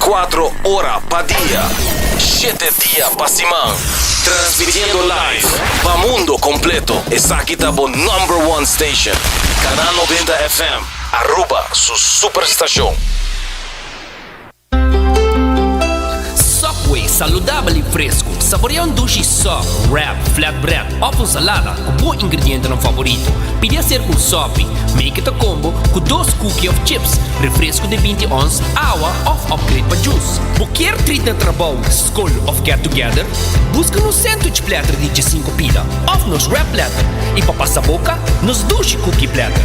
24 ora pa dia, shete dia pa siman. Transmitiendo live pa mundo completo. Esaki ta bo number one station. Canal 90 FM, Aruba su superstacion. Subway, saludabel y fresco. Saborea un dushi sub, wrap, flatbread of un salada cu bo ingredientenan favorito. Pidi acerca un sopi. Make it a combo cu dos cookie of chips, refresco di binti ons, awa of upgrade pa juice. Bo kier treat na trabou, scol of get together? Busca nos sandwich platter di djesinco pida of nos wrap platter y pa pasa boca, nos dushi cookie platter.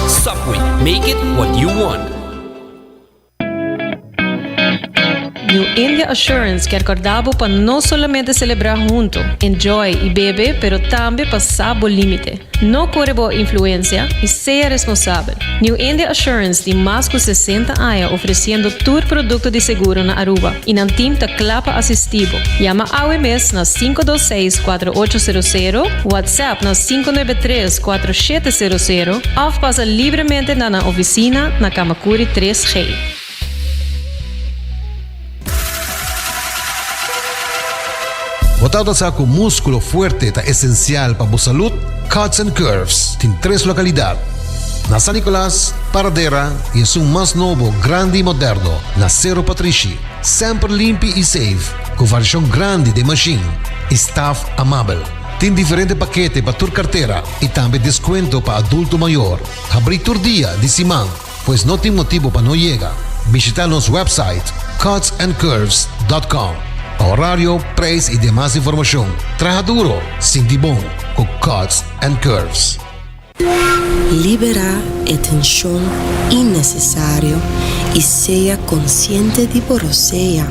Subway, make it what you want. New India Assurance kier corda bo pa no solamente celebra hunto, enjoy y bebe pero tambe pa sa bo limite. No core bo influencia y sea responsabel. New India Assurance tin mas cu 60 aña ofreciendo tur producto di seguro na Aruba y nan team ta cla pa asisti bo. Yama awe mes na 526 4800, WhatsApp na 593 4700 of pasa libremente na nan oficina na Camacuri 3G. Bo tabata sa cu musculo fuerte ta esencial pa bo salud? Cuts and Curves tin tres localidad, na San Nicolas, Paradera y esun mas nobo, grandi y moderno, na Cerro Patrishi. Semper limpi y safe, cu variacion grandi den machine y staff amabel. Tin diferente pakete pa tur cartera y tambe descuento pa adulto mayor. Habri tur dia di siman, pues no tin motibo pa no yega. Bishita nos website cutsandcurves.com pa horario, prijs y demas informacion. Traha duro, sinti bon cu Cuts and Curves. Liberá e tenshon innesesario i sea konsiente di bo rosea.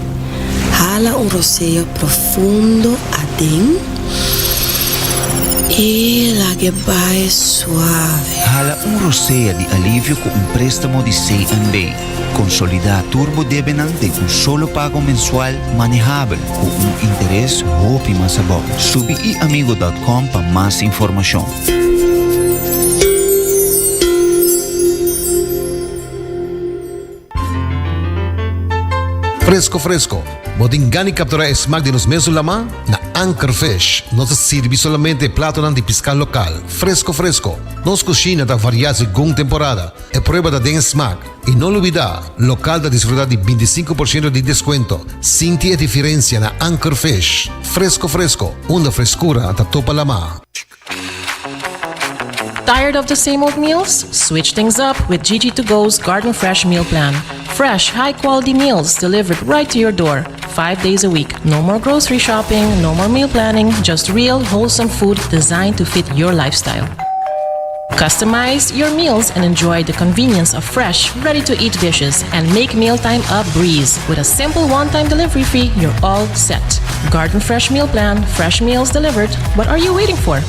Hala un rosea profundo aden i lag'e bai suave. Hala un rosea di alivio ku un préstamo di CNB. Konsolidá tur bo debenan den un solo pago mensual manehabel ku un interes hopi mas abou. Subi iamigo dòt kòm pa mas informashon. Fresco fresco, bo tin gana di captura e smaak di nos mesun lama? Na Anchor Fish nos ta sirbi solamente e platonan di pisca local, fresco fresco. Nos cushina ta varia segun temporada, e prueba ta den e smaak. Y no lubida, local ta disfruta di bintisinco por ciento di descuento. Sinti e diferencia na Anchor Fish. Fresco fresco, unda frescura ta topa lama. Tired of the same old meals? Switch things up with Gigi to Go's Garden Fresh Meal Plan. Fresh, high quality meals delivered right to your door, five days a week. No more grocery shopping, no more meal planning, just real, wholesome food designed to fit your lifestyle. Customize your meals and enjoy the convenience of fresh, ready to eat dishes and make mealtime a breeze. With a simple one time delivery fee, you're all set. Garden Fresh Meal Plan, fresh meals delivered. What are you waiting for?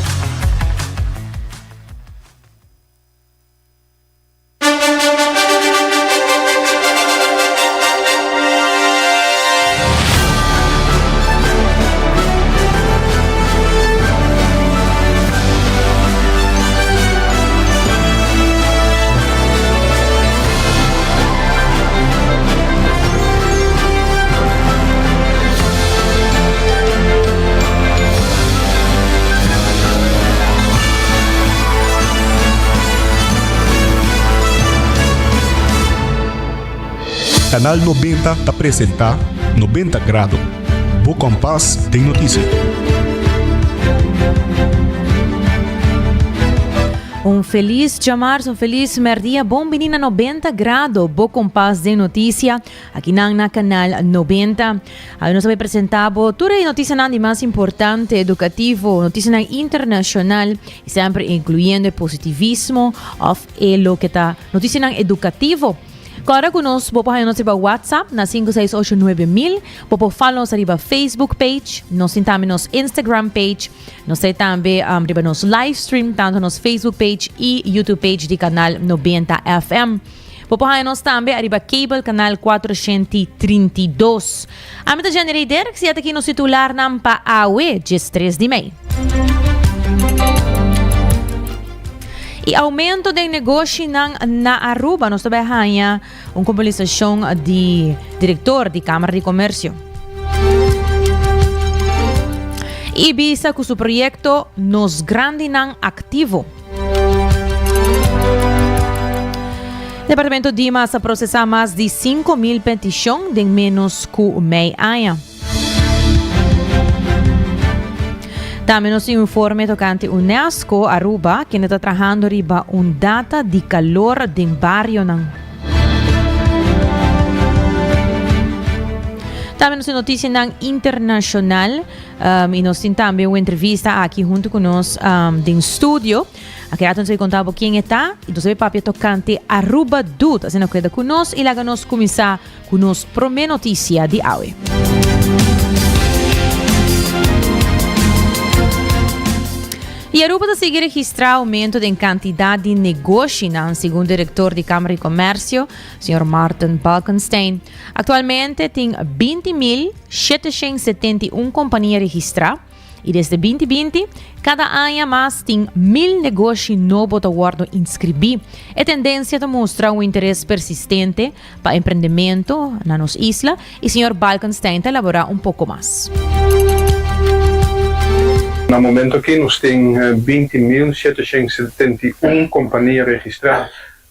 Canal 90 ta presenta 90 Grado, bo kompas den noticia. Un felis djamars, un felis merdia. Bon bini na 90 Grado, bo kompas den noticia. Aki nan na Canal 90. Awe nos ta bay presenta bo tur e noticianan di mas importante, educativo, noticianan internacional, y semper incluyendo e positivismo of e loke ta noticianan educativo. Kòrda ku nos bo por haña nos riba WhatsApp na 568 9000. Bo por follow nos riba Facebook page. Nos tin tambe nos Instagram page. Nos tin tambe um, riba nos live stream, tanto nos Facebook page y YouTube page di Canal 90 FM. Bo por haña nos tambe ariba cable canal 432. Ami ta Jenny Rey Derks y aki nos titularnan pa awe, 13 di mei. Y aumento den negoshinan na Aruba. Nos ta bay haña un conversacion di director di Camara di Comercio. Y bisa cu su proyecto Nos Grandinan Activo. Departamento Dimas a procesa mas di 5.000 peticion den menos cu mei aña. Tambe nos tin un informe tocante UNESCO Aruba, kende ta trahando riba un data di calor den barionan. Tambe nos tin noticianan internacional um, y nos tin tambe un entrevista aki hunto cu nos um, den studio. Aki rato nos ta conta bo ken e ta y nos ta papia tocante Aruba Doet. Asina queda cu nos y laga nos cuminsa Ku nos promé notisia di awe. I Aruba ta sigui registrá oumento den kantidat di negoshinan, segun direktor di Kámara di Komèrsio, señor Maarten Balkenstein. Aktualmente tin 20.771 kompania registrá. I desde 2020, kada aña mas tin mil negoshi nobo ta wòrdu inskribí. E tendensia ta mustra un interes persistente pa emprendemento na nos isla i señor Balkenstein ta elaborá un poko mas. Na momento aki nos tin 20.771 kompania registrá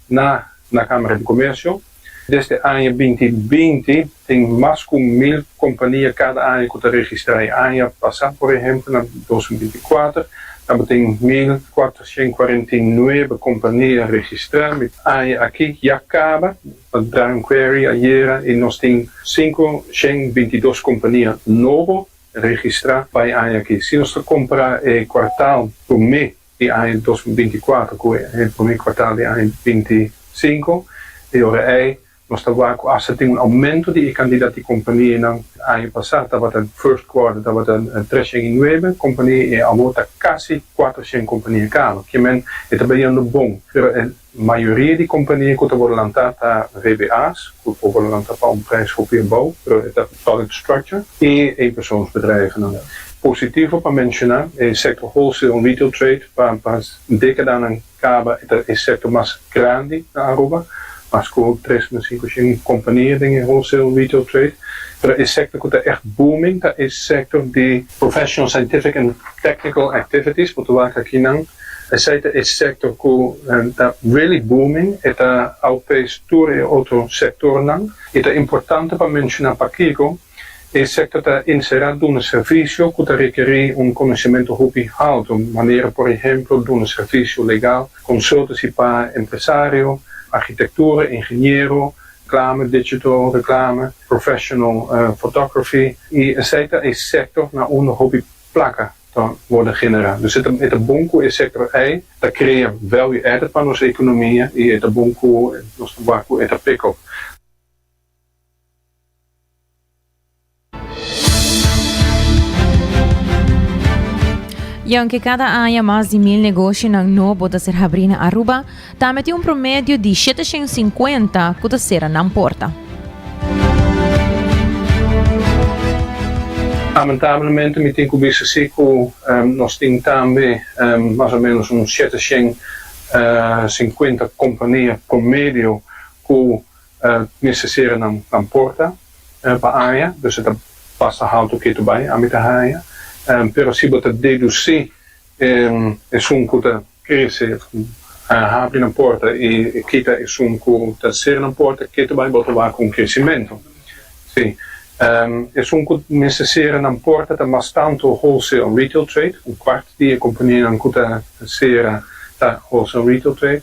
na na Kámara di Komersio. Desde aña 2020 tin mas ku mil kompania kada aña ku ta registrá. E aña pasá, por ehempel, na 2024, tabatin 1449 kompania registrá. Aña aki ya kaba, a traha un query ayera i nos tin 522 kompania nobo registrá pa e aña aki. Si nos ta kompará e kuartal promé di aña 2024 ku e promé kuartal di aña 25, e ora ei nos ta wak ku asta tin un oumento di e kantidat di kompanianan. Aña pasá tabata first quarter tabata 309 kompania i awor ta kasi 400 kompania kaba. Ke men e ta bayendo bon, pero e mayoria di kompania ku ta wòrdu lantá ta VBA's ku por wòrdu lantá pa un prijs hopi abou, pero e ta solid structure i eenpersoonsbedrijvennan. Positivo pa menshoná, e sektor wholesale en retail trade pa pa dekadanan kaba e ta e sektor mas grandi na Aruba, mas ku 3.500 kompania den e wholesale en retail trade. Pero e sektor ku ta ègt booming ta e sektor di professional, scientific and technical activities, bo ta wak akinan. Esei ta e sektor ku ta really booming, e ta outpace tur e otro sektornan. I ta importante pa menshoná pakiko e sektor ta enserá duna servisio ku ta rekerí un konosementu hopi haltu, manera por ehemplo duna servisio legal, consultancy pa empresario, arkitektura, ingeniero, reklame, digital reklame, professional photography. I esei ta e sektor na unda hopi plaka ta wordo genera. Dus e ta e ta bon ku e sektor ei ta krea value added pa nos ekonomia i e ta bon ku nos ta wak ku e ta pick up. I aunke kada aña mas di mil negoshinan nobo ta ser habrí na Aruba, tambe tin un promedio di 750 ku ta sera nan porta. Lamentablemente mi tin ku bisa si ku nos tin tambe mas o menos un 750 kompania promedio ku mester sera nan porta pa aña, dus e ta basta haltu ketu bai ami ta haña. Pero si bo ta dedusí esun ku ta Crece, habri nan porta y kita esun cu ta cera nan porta, ke ta bay bo ta wak un crecimento. Si. Esun cu mester cera nan porta ta mas tanto wholesale en retail trade, un kwart di e companianan cu ta cera ta wholesale en retail trade.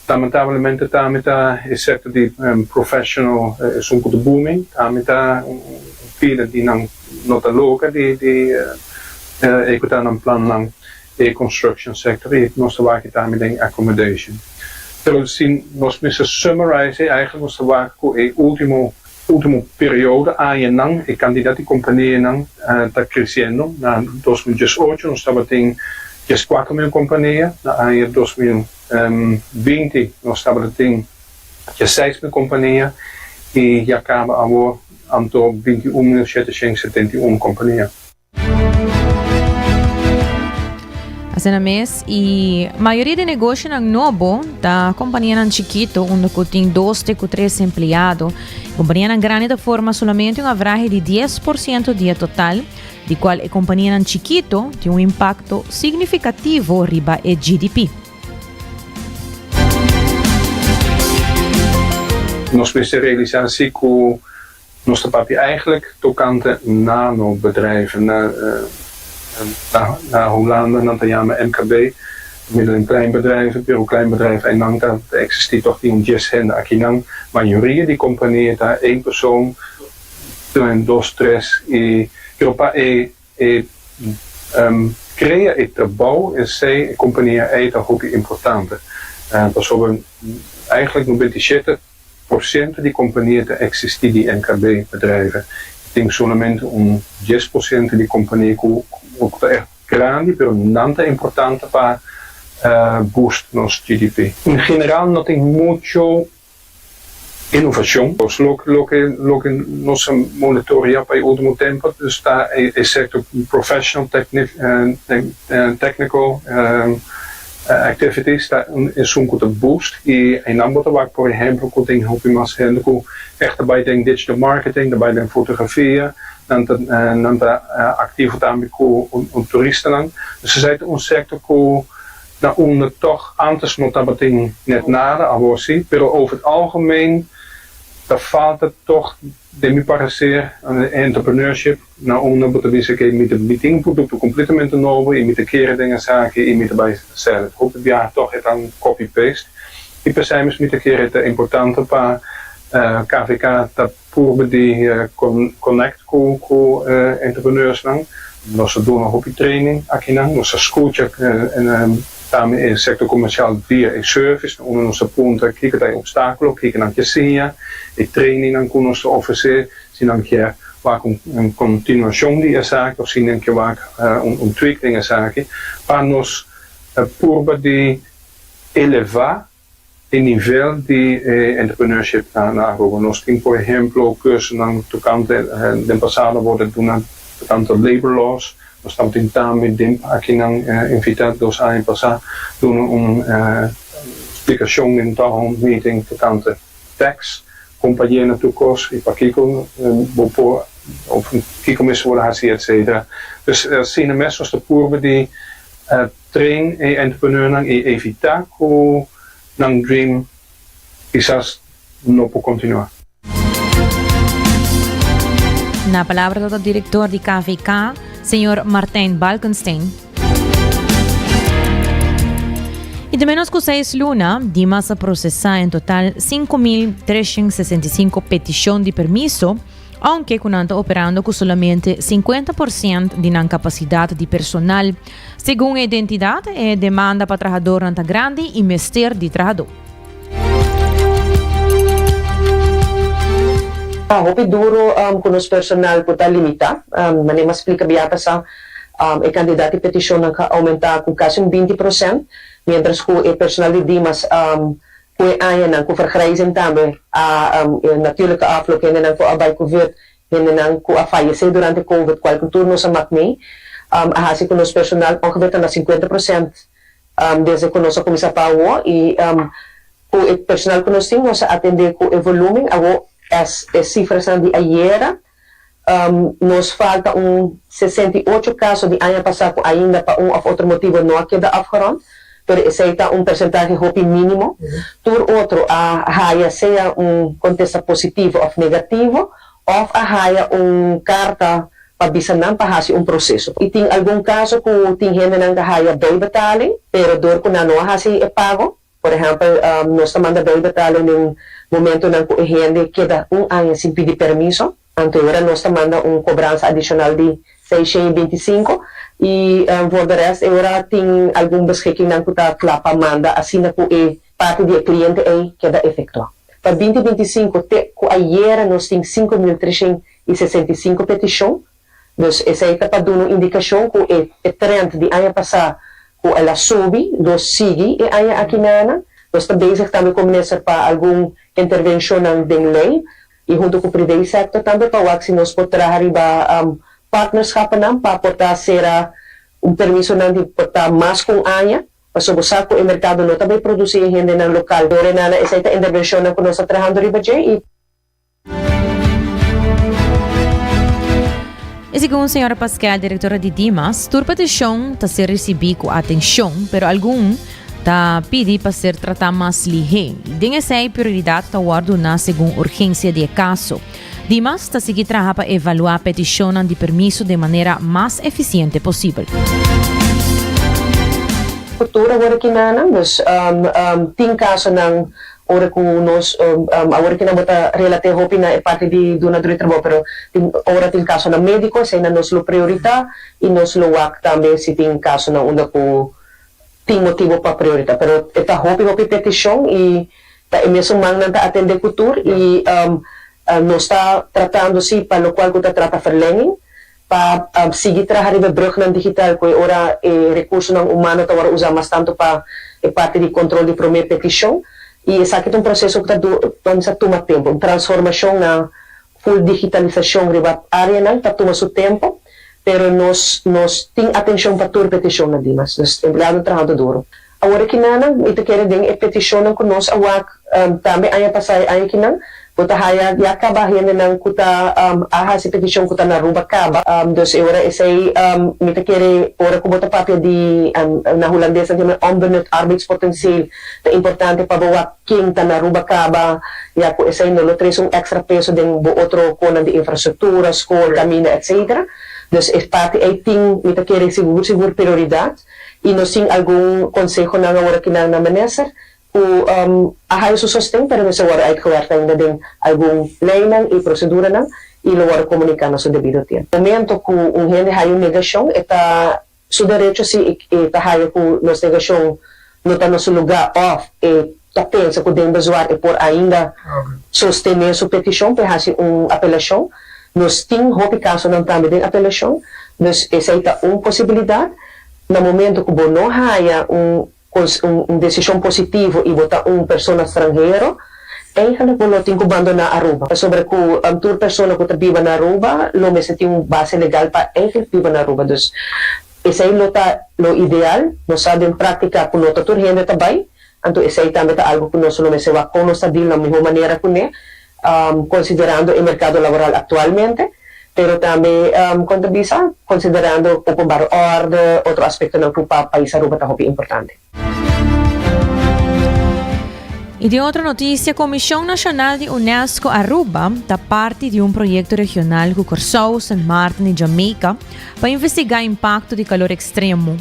Lamentablemente tambe ta e sector di professional esun cu ta booming, tambe ta un pida di nan no ta loca di ehecuta nan plannan. e construction sector y nos ta wak tambe den accommodation. Pero si nos mester summarize eigenlijk nos ta wak cu e ultimo ultimo periodo añanan e cantidad di companianan ta creciendo. Na 2018 nos tabatin 14.000 compania, na aña 2020 nos tabatin 16.000 compania y ya caba awor anto 21.771 compania. Asina mes y mayoria di negoshonan nobo ta companianan chikito unda cu tin dos te cu tres empleado. Companianan grandi ta forma solamente un avrahe di 10% di e total, di cual e companianan chikito tin un impacto significativo riba e GDP. Nos mester realisa si cu Nos ta papia eigenlijk tokante nanobedrijven. Na na Hulanda nan ta yama MKB, middel en kleinbedrijven, pero kleinbedrijven einan ta existi toch tin un dies hende. Akinan mayoria di kompania ta één persoon, dos, tres i pero pa e e krea e trabou esei e kompania ei ta hopi importante pasobra eigenlijk 97 Porshento di kompania ta eksistí di MKB bedrijven. Tin solamente un 10% di kompania ku ta ègt grandi, pero nan ta importante pa boost nos GDP. En general no tin mucho inovashon. Loke loke nos a monitorea pa e ultimo tempo ta e sektor professional technical. Activities ta esun ku ta boost i einan bo ta wak por ehempel ku tin hopi mas hende ku ègt ta bai den digital marketing, ta bai den fotografia, nan ta nan ta aktivo tambe ku turistanan. Dus esei ta un sektor ku na unda tòg antes no tabatin net nada, awor si, pero over het algemeen ta falta tòg Den mi parecer, entrepreneurship na unda bo ta bisa ke mi ta mi tin un produkto kompletamente nobo i mi ta kere den esaki i mi ta bai sell it. Hopi biaha tòg e ta un copy paste i p'esei mes mi ta kere ta importante pa KVK ta purba di connect ku ku entrepreneursnan. Nos a duna hopi training akinan, nos a skucha Tambe e sektor komersial via e service na unda nos ta puntra kiko ta e opstákulo, kiko nan kier siña, e trainingnan ku nos ta ofresé, si nan kier wak un kontinuashon di esaki òf si nan kier wak un tweak den esaki pa nos purba di elevá e nivel di e entrepreneurship na Aruba. Nos tin por ehemplo cursonan tocante den pasado a worde duna tocante labor laws. Nos tabatin tambe den akinan invita dos aña pasa duna un splicacion den town hall meeting tocante tax, con pa yena tur cos y pakico bo por of kico mester worde haci etcetera. Dus asina mes nos ta purba di Train e entrepreneurnan y evita cu nan dream kisas no por continua. Na palabra ta director di KVK, señor Martijn Balkenstein. Y den menos cu seis luna, Dimas a procesa en total 5.365 peticion di permiso, Aunke ku nan ta operando ku solamente 50% di nan kapasidat di personal. Segun e identidat, e demanda pa trahadornan ta grandi i mester di trahadó. Ta hopi duro ku nos personal ku ta limitá. Manera mi a splika bia pasá, e kantidat di petishonnan a oumentá ku kasi un 20%, miéntras ku e personal di Dimas Ku e añanan ku vergrijzing tambe a natuurlijke afloop, hendenan ku a bai covid, hendenan ku a fayesé durante covid, kualke tur nos a mak mee, a hasi ku nos personal ongeveer ta na 50% desde ku nos a kuminsá pa awo i ku e personal ku nos tin nos a atendé ku e volumen awo es e sifrasnan di ayera nos falta un 68 kaso di aña pasá ku ainda pa un òf otro motibu no a keda afgerond, pero esei ta un persentahe hopi mínimo. Tur otro a haya sea un kontesta positivo òf negativo òf a haya un karta pa bisa nan pa hasi un proseso. I tin algun kaso ku tin hendenan ta haya bijbetaling, pero dor ku nan no a hasi e pago, Por ehèmpel, nos ta manda bijbetaling den momentonan ku e hende keda un aña sin pidi permiso. Anto e ora nos ta manda un kobransa adishonal di 625 i voor de rest e ora tin algun beschikkingnan ku ta kla pa manda asina ku e parti di e kliente ei keda efektuá. Pa 2025 te ku ayera nos tin 5365 petishon. Dus esei ta pa duna un indikashon ku e e trend di aña pasá ku el a subi lo sigui e aña aki nana. Nos ta bezig tambe ku minister pa algun intervenshonnan den lei i huntu ku privé sector tambe pa wak si nos por traha riba partnerschappennan pa por ta sera. Un permisonan di por ta mas ku un aña, pasobra bo sa ku e merkado no ta bai produsí e hendenan lokal. Dor enana esei ta intervenshonnan ku nos ta trahando riba dje i. I segun señora Pasquel, directora di Dimas, tur peticion ta ser ricibi cu atencion, pero algun ta pidi pa ser trata mas lihe. Den esey prioridad ta wordo duna segun urgencia di e caso. Dimas ta sigui traha pa evalua peticionnan di permiso den manera mas eficiente posibel. Cultura awor aki nanan, dus tin casonan Ora ku nos awor ki nan bo ta relat'é hopi na e parti di duna duru trabou pero tin ora tin kasonan médiko eseinan nos lo prioritá i nos lo wak tambe si tin kasonan unda ku tin motibu pa prioritá pero e ta hopi hopi petishon i ta e mesun mannan ta atendé ku tur i nos ta tratando si pa lokual ku ta trata verlenging pa sigui traha riba e brugnan digital ku e ora e rekursonan humano ta wòrdu usá mas tantu pa e parti di kontrol di promé petishon i esaki ta un proseso ku ta ta tuma tempu. Un transformashon na full digitalisashon riba áreanan ta tuma su tempu, pero nos nos tin atenshon pa tur petishon na Dimas. Dus empleadonan trahando duru. Awor kinan mi ta kere den e peticionnan cu nos a wak tambe aña pasa y aña kinan, bo ta haya ya caba hendenan cu ta a haci peticion cu ta na Aruba caba. Dus e ora esey mi ta kere ora cu bo ta papia di na Hulandes nan yama onbenut arbeidspotentieel ta importante pa bo wak ken ta na Aruba caba ya cu esey no lo trece un extra peso den bo otro conan di infrastructura, school, caminda etc. Dus e parti ey tin mi ta kere sigur sigur prioridad. I nos tin algun konsehonan awor akinan na Minister ku a haya su sosten pero mester wòrdu uitgewerkt ainda den algun leinan i proseduranan i lo wòrdu komuniká na su debido tiempo. Momento ku un hende haya un negashon e ta su derecho si e ta haya ku nos negashon no ta na su lugá òf e ta pensa ku den bezwaar e por ainda sostené su petishon pa e hasi un apelashon. Nos tin hopi kasonan tambe den apelashon, dus esei ta un posibilidat. Na momento ku bo no haya un un desishon positivo i bo ta un persona stranhero, eigenlik bo lo tin ku bandoná Aruba. Pasobra ku tur persona ku ta biba na Aruba lo mester tin un base legal pa eigenlik biba na Aruba. Dus esei lo ta lo ideal. Nos sa den práktika ku no ta tur hende ta bai, Anto esei tambe ta algu ku nos lo mester wak kon nos ta deal na mihó manera kuné, konsiderando e merkado laboral aktualmente, pero tambe kon ta bisa, konsiderando openbare orde, otro aspektonan ku pa pais Aruba ta hopi importante. I den otro notisia, Komishon Nashonal di Unesco Aruba ta parti di un proyekto regional ku Kòrsou, Sint Maarten i Jamaica pa investigá impakto di kalor ekstremo.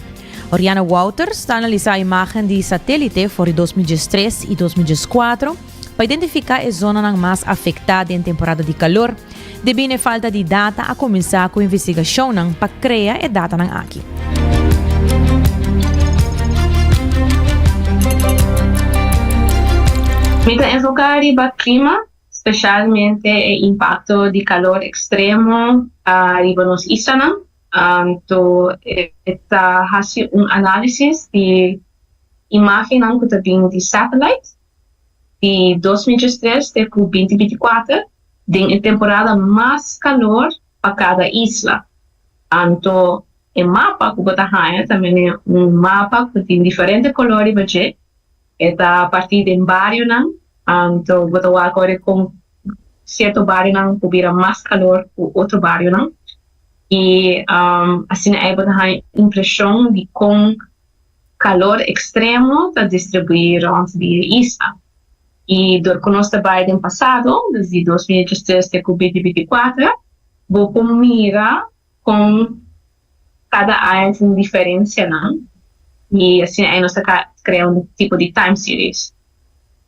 Oriana Wouters ta analisá imágen di satélite for di 2013 i 2014 pa identifiká e zonanan mas afektá den temporada di kalor. Debí na e falta di data a kuminsá ku investigashonnan pa krea e datanan aki. Mi ta enfoká riba klima, spesialmente e impakto di kalor ekstremo riba nos islanan. Anto e ta hasi un análisis di imágennan ku ta bin di satellite di 2003 te ku 2024 den e temporada mas kalor pa kada isla. Anto e mapa ku bo ta haña ta mene un mapa ku tin diferente kolor riba dje. E ta partí den barionan, anto bo ta wak ora kon sierto barionan por bira mas kalor ku otro barionan. I asina ei bo ta haña impreshon di kon kalor ekstremo ta distribuí rònt di e isla. I dor ku nos ta bai den pasado, desde 2023 te ku 2024, bo por mira kon kada aña tin diferensianan i asina ei nos ta krea un tipo di time series.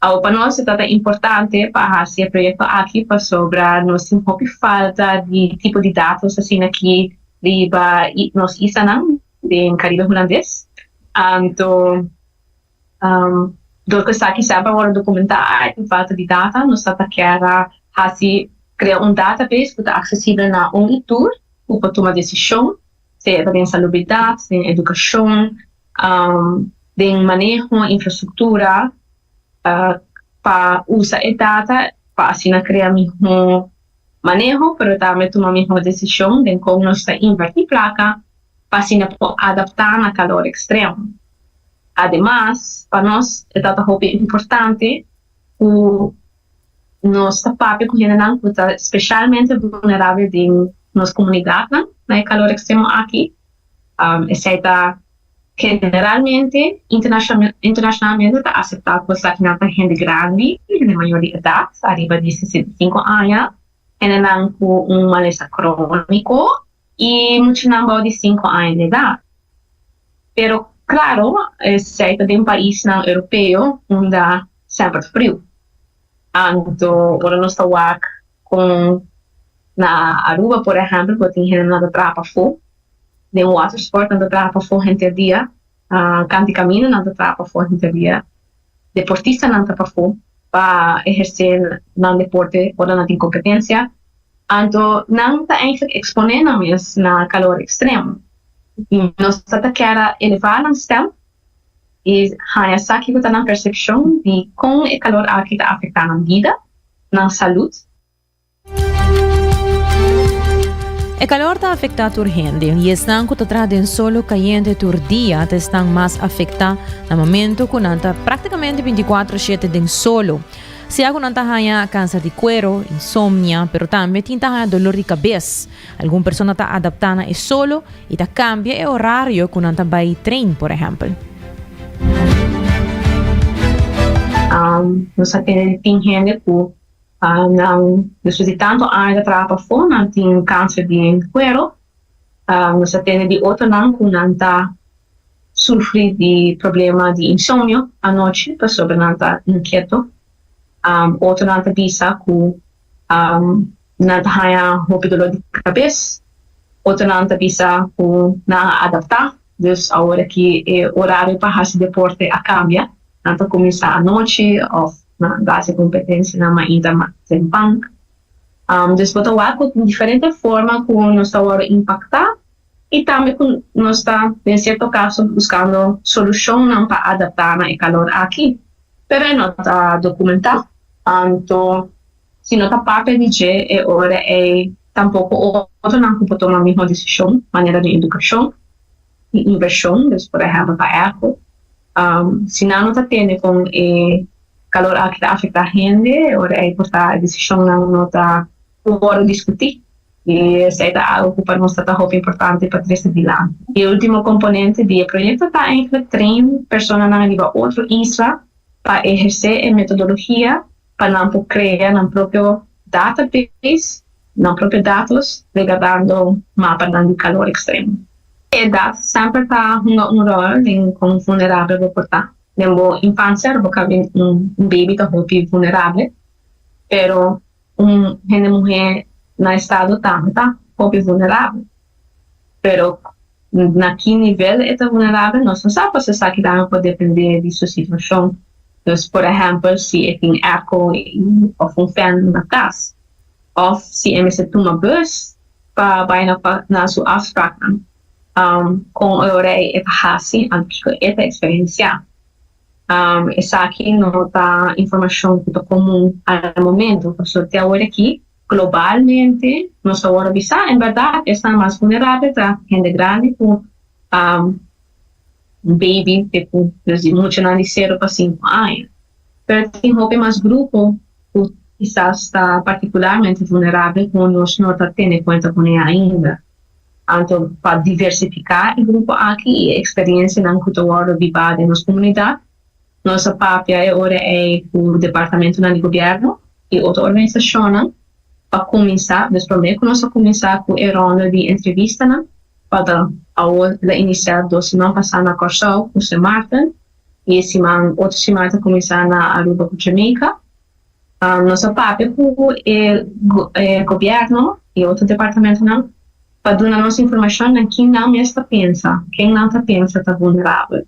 Awo pa nos e tabata importante pa hasi e proyekto aki pasobra nos tin hopi falta di tipo di datos asina aki riba nos islanan den Karibe Hulandes. Anto dor ku esaki semper a wòrdu dokumentá i tin falta di data nos tabata kier a hasi krea un database ku ta aksesibel na un i tur ku por tuma desishon sea ta den salubridat, den edukashon, den maneho, infrastruktura pa usa e data pa asina krea mihó maneho pero tambe tuma mihó desishon den kon nos ta invertí plaka. pa asina por adaptá na kalor ekstremo. Ademas, pa nos e ta ta hopi importante ku nos ta papia ku hendenan ku ta spesialmente vulnerabel den nos komunidatnan na e kalor ekstremo aki. Esei ta generalmente internashonalmente ta aseptá ku esakinan ta hende grandi, hende mayor di edat, ariba di 65 aña, hendenan ku un malesa króniko i muchanan bou di sinku aña di edat. Pero klaro, esei ta den paisnan europeo unda semper ta friu. Anto ora nos ta wak kon na Aruba por ehèmpel bo tin hendenan ta traha pafó den watersport, nan ta traha pafó henter dia, kanti kaminda nan ta traha pafó henter dia, deportistanan ta pafó pa ehersé nan deporte ora nan tin kompetensia. Anto nan ta eigenlijk eksponé nan mes na kalor ekstremo. Nos ta ta kier a elevá nan stèm i haña sa kiko ta nan persepshon di kon e kalor aki ta afektá nan bida, nan salud. E kalor ta afektá tur hende i esnan ku ta traha den solo kayente tur dia ta esnan mas afektá na momento ku nan ta praktikamente bintikuatro shete den solo. Sea ku nan ta haña kanser di kuero, insomnia, pero tambe tin ta haña dolor di kabes. Algun persona ta adaptá na e solo i ta kambia e orario ku nan ta bai train, por ehèmpel. Nos a tene tin hende ku nan despues di tantu aña ta traha pafó nan tin kanser di kuero. Nos a tene di otronan ku nan ta sufri di problema di insomnio anochi pasobra nan ta inkieto. Otronan ta bisa ku nan ta haña hopi dolor di kabes, otronan ta bisa ku nan a adaptá, dus awor aki e orario pa hasi deporte a kambia, nan ta kuminsá anochi òf nan ta hasi kompetensianan mainta tempan. Dus bo ta wak ku tin diferente forma ku nos ta wòrdu impaktá i tambe ku nos ta den sierto kaso buskando solushonnan pa adaptá na e kalor aki, pero e no ta dokumentá. Anto Si no ta papia di dje e ora ei tampoko otronan ku por tuma mihó desishon manera di edukashon i invershon, dus por ehèmpel pa airco. Si nan no ta tende kon e kalor aki ta afektá hende e ora ei por ta e desishonnan no ta wòrdu diskutí i esei ta algu ku pa nos ta ta hopi importante pa trese dilanti. E último komponente di e proyekto ta enkele train personanan riba otro isla pa ehersé e metodologia pa nan por crea nan propio database, nan propio datos regardando mapanan di calor extremo. E edad semper ta hunga un rol den con vulnerabel bo por ta. Den bo infancia bo ka bin un baby ta hopi vulnerabel, pero un hende muhe na estado tambe ta hopi vulnerabel. Pero na ki nivel e ta vulnerabel nos no sa pasobra esaki tambe por depende di su situacion. Dus por ehempel si e tin airco of un fan na cas of si e mester tuma bus pa bai na su afspraaknan con e ora ei e ta haci anto kico e ta experiencia. Esaki no ta informacion cu ta comun al momento pasobra te awor aki Globalmente nos ta wòrdu bisá, en bèrdat esnan mas vulnerabel ta hende grandi ku baby te ku dus di muchanan di sero pa sinku aña. Pero tin hopi mas grupo ku kisas ta partikularmente vulnerabel ku nos no ta tene kuenta kuné ainda. Anto pa diversifiká e grupo aki i e eksperensianan ku ta wòrdu bibá den nos komunidat, Nos a papia e ora ei ku departamentonan di gobièrnu i otro organisashonnan pa kuminsá, dus promé ku nos a kuminsá ku e ronda di entrevistanan pa ta awor la inisiá dos siman pasá na Kòrsou ku Sint Maarten i e siman otro siman ta kuminsá na Aruba ku Jamaica. Nos a papia ku e gobièrnu i otro departamentonan pa duna nos informashon na kin nan mes ta pensa, ken nan ta pensa ta vulnerabel.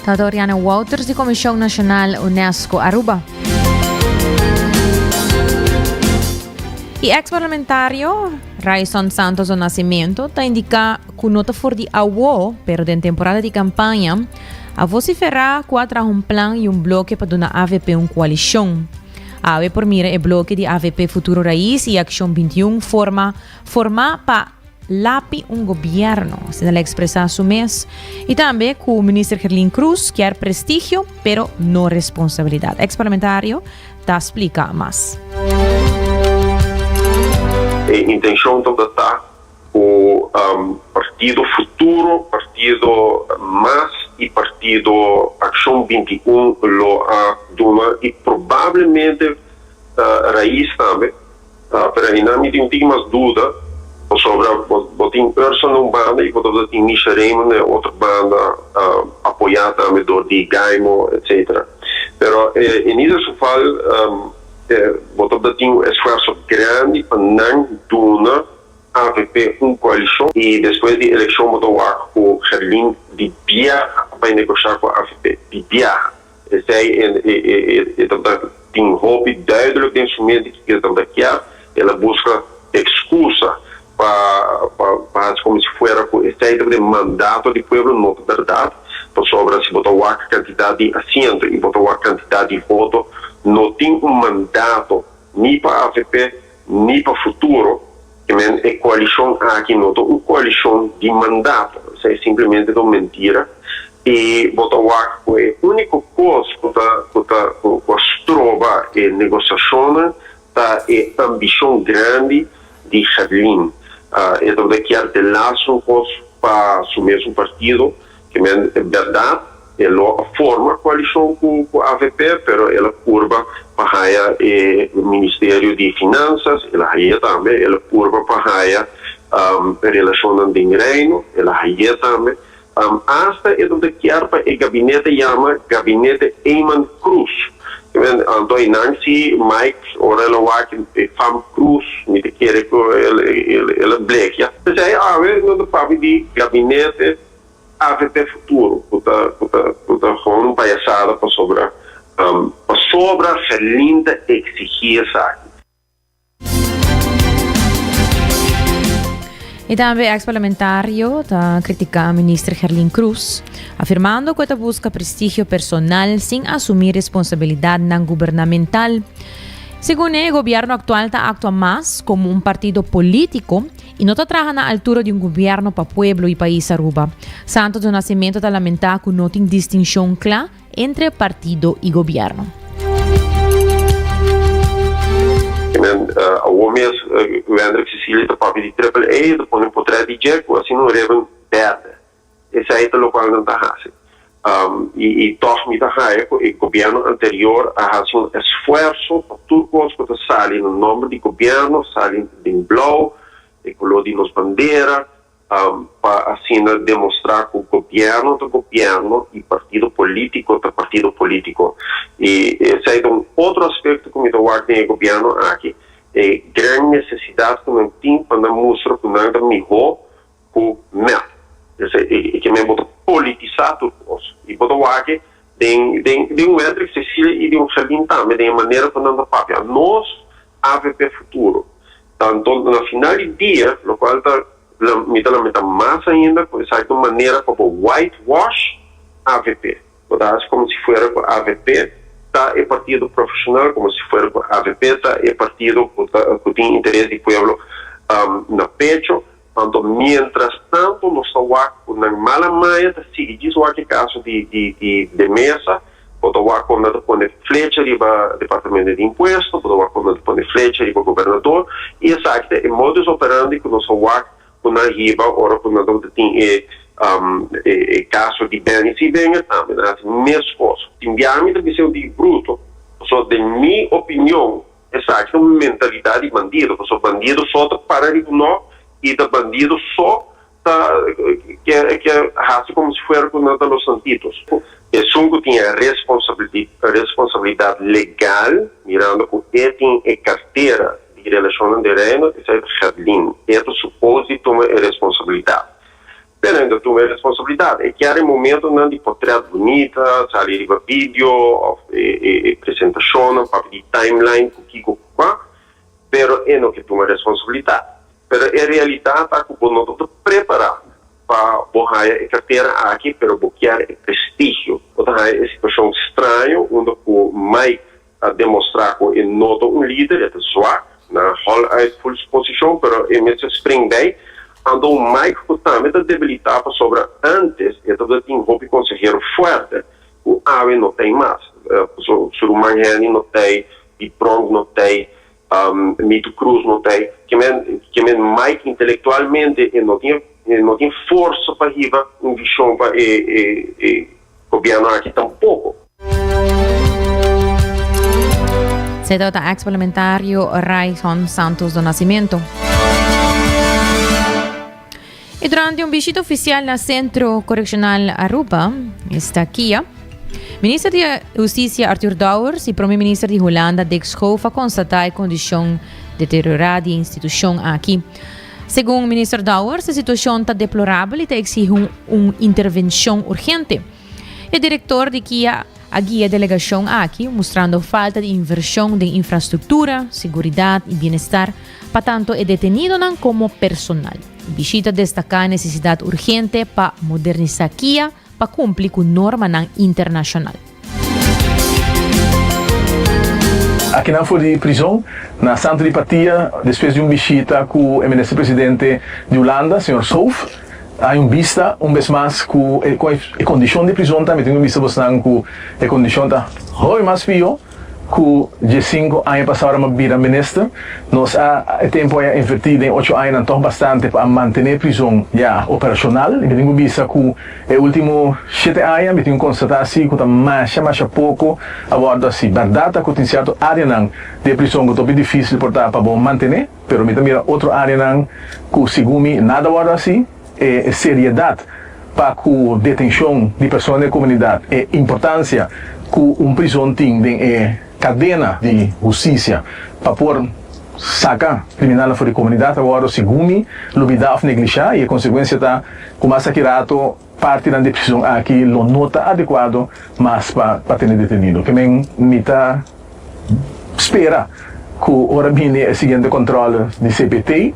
Tata Oriana Wouters di Comisión Nacional UNESCO Aruba. Y ex-parlamentario Ryson Santos do Nascimento ta indica cu no ta for di awo, pero den temporada di campaña, a vocifera cu a traha un plan y un bloke pa duna avp un coalicion. Awe por mira e bloke di avp Futuro Raiz y Accion 21 forma forma pa. lapi un gobierno, asina el a expresa su mes. Y tambe cu Minister Gerlin Croes kier prestigio, pero no responsabilidad. Ex parlamentario ta splica mas. E intencion tabata ta cu Partido Futuro, Partido mas y Partido Accion 21 lo a duna y probablemente Raiz tambe. Pero einan mi tin un tiki mas duda pasobra bo tin Ursa na un banda y bo tabata tin Misha Raymond na e otro banda apoya tambe door di Gaimo etcetera. Pero en ieder geval bo tabata tin un esfuerso grandi pa nan duna avp un coalicion y despues di eleccion bo ta wak cu Gerlin di biaha a bay negosha cu avp, di biaha. Esei e tabata tin hopi duidelijk den su mente kiko e tabata kier. El a buska excusa pa pa haci como si fuera cu esei tabata e mandato di pueblo. No ta berdad, pasobra si bo ta wak cantidad di asiento y bo ta wak cantidad di voto, no tin un mandato ni pa avp ni pa futuro. Ke men e koalishon aki no ta un koalishon di mandato, esei simplemente ta un mentira i bo ta wak ku e úniko kos ku ta ku ta ku a stroba e negosiashonnan ta e ambishon grandi di Gerlin. E tabata kier delas un kos pa su mesun partido. Ke men e bèrdat e lo a forma koalishon ku ku avp pero el a purba pa haya e ministerio di finansas, el a haye tambe, el a purba pa haya relashonnan den Reino, el a haye tambe. Asta e tabata kier pa e gabinete yama Gabinete Eman Croes. Ke men anto einan si Mike ora el a wak e fam Croes mi ta kere ku el a blekia. P'esei awe no ta papia di gabinete. Avp Futuro cu ta cu ta cu ta gewoon un payasada pasobra pasobra Gerlin ta exigi esaki. Y tambe ex parlamentario ta critica minister Gerlin Croes, afirmando cu e ta busca prestigio personal sin asumi responsabilidadnan gubernamental. Segun e, gobierno actual ta actua mas como un partido politico y no ta traha na altura di un gobierno pa pueblo y pais Aruba. Santos do Nascimento ta lamenta cu no tin distincion cla entre partido y gobierno. Men, awor mes Wendrick Cecilia ta papia di Triple A, e ta pone un potret di dje cu asina un ribbon berde. Esei ta locual nan ta haci. Y tog mi ta haya cu e gobierno anterior a haci un esfuerzo pa tur cos cu ta sali na nomber di gobierno sali den blauw, e color di nos bandera, pa asina demostra cu gobierno ta gobierno y partido politico ta partido politico. Y esei ta un otro aspecto cu mi ta wak den e gobierno aki, e gran necesidad cu nan tin pa nan mustra cu nan ta miho ku mep. Esei e ke men bo ta politisá tur kos. I bo ta wak den den den un Wendrick Cecilia i den un Gerlin tambe den e manera ku nan ta papia. Nos avp Futuro ta anto na final di dia lokual ta mi ta lamenta mas ainda ku esaki ta un manera pa bo white wash avp. Bo ta hasi komo si fuera ku avp ta e partido profeshonal, komo si fuera ku avp ta e partido ku ta ku tin interes di pueblo na pecho. Anto mientras tanto nos ta wak ku nan mala maya ta sigui djis wak e kaso di di di de mesa, bo ta wak kon nan ta pone flecha riba departamento di impuesto, bo ta wak kon nan ta pone flecha riba gobernador i esaki ta e modus operandi ku nos a wak ku nan hiba ora ku nan tabata tin e e kaso di Benny Sievinger tambe nan hasi meskos. Tin biaha mi ta bisa un tiki bruto pasobra den mi opinion Esaki ta un mentalidad di bandido, pasobra bandido so ta para riba un no y ta bandido so ta ke haci como si fuera cu nan ta los santitos. Esun cu tin e responsabilidad legal, mirando cu e tin e cartera di relacionnan den Reino, esey ta Gerlin. E ta supos di tuma e responsabilidad. Pero e ta tuma e responsabilidad. E kier e momentonan di potret bunita, sali riba video of e presentacionnan, papia di timeline cu kico cu cua, pero e no ke tuma responsabilidad. Pero e realidad ta cu bo no ta prepara pa bo haya e cartera aki, pero bo kier e prestigio. Bo ta haya e situacion straño unda cu Mike a demostra cu e no ta un lider, e ta zwak, na hol uit full su posicion, pero e mester spring bij. Anto un Mike ku tambe ta debilitá pasobra ántes e tabata tin hopi konsehero fuerte ku awe no t'ei mas. Su ruman Henny no t'ei, Piet Pronk no t'ei, Mito Cruz no t'ei. Ke men ke men Mike intelektualmente e no tin e no tin forsa pa hiba un vishon pa e e e gobièrnu aki tampoko. Esei tabata ex parlamentario Ryson Santos do Nascimento. Y durante un bishita oficial na Centro Correccional Aruba, esta kia, Minister di Husticia Arthur Dowers y Prome Minister di Hulanda Dick Schoof a constata e condicion deteriora di e institucion aki. Segun Minister Dowers, e situacion ta deplorabel y ta exigi un, un intervencion urgente. E director di kia a guia e delegacion aki, mustrando falta di inversion den infrastructura, seguridad y bienestar pa tanto e detenidonan como personal. E bishita destaca e necesidad urgente pa modernisa kia pa cumpli cu normanan internacional. Akinan for di prizon na Santo di Patia despues di un bishita cu e Minister Presidente di Hulanda, señor Schoof, Hay un bista un bes mas cu e con e condicion di prizon ta. Mi tin un bista bosnan cu e condicion ta hopi mas pio cu diescinco aña pasa ora mi a bira minister. Nos a e tempo aya inverti den ocho añanan toch bastante pa a mantene prizon ya operacional. Y mi tin cu bisa cu e ultimo shete aña mi tin cu constata si cu ta masha masha poco a wordo haci. Berdad ta cu tin cierto areanan di e prizon cu ta hopi dificil por ta pa bo mantene. Pero mi ta mira otro áreanan ku segun mi nada wòrdu hasi. E seriedat pa ku detenshon di persona den e komunidat, e importansia ku un prizon tin den e kadena di hustisia pa por saka kriminalnan for di komunidat a wòrdu segun mi lubidá òf neglishá i e konsekuensia ta ku mas aki rato partinan di e prizon aki lo no ta adekuado mas pa pa tene detenido. Ke men mi ta. Spera ku ora bini e siguiente kòntròl di CPT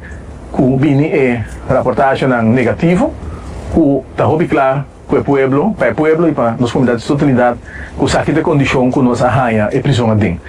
ku bini e raportashenan negativo ku ta hopi kla ku e pueblo, pa e pueblo i pa nos komunidat di totalidat ku sa ki ta e kondishon ku nos a haña e prizon aden.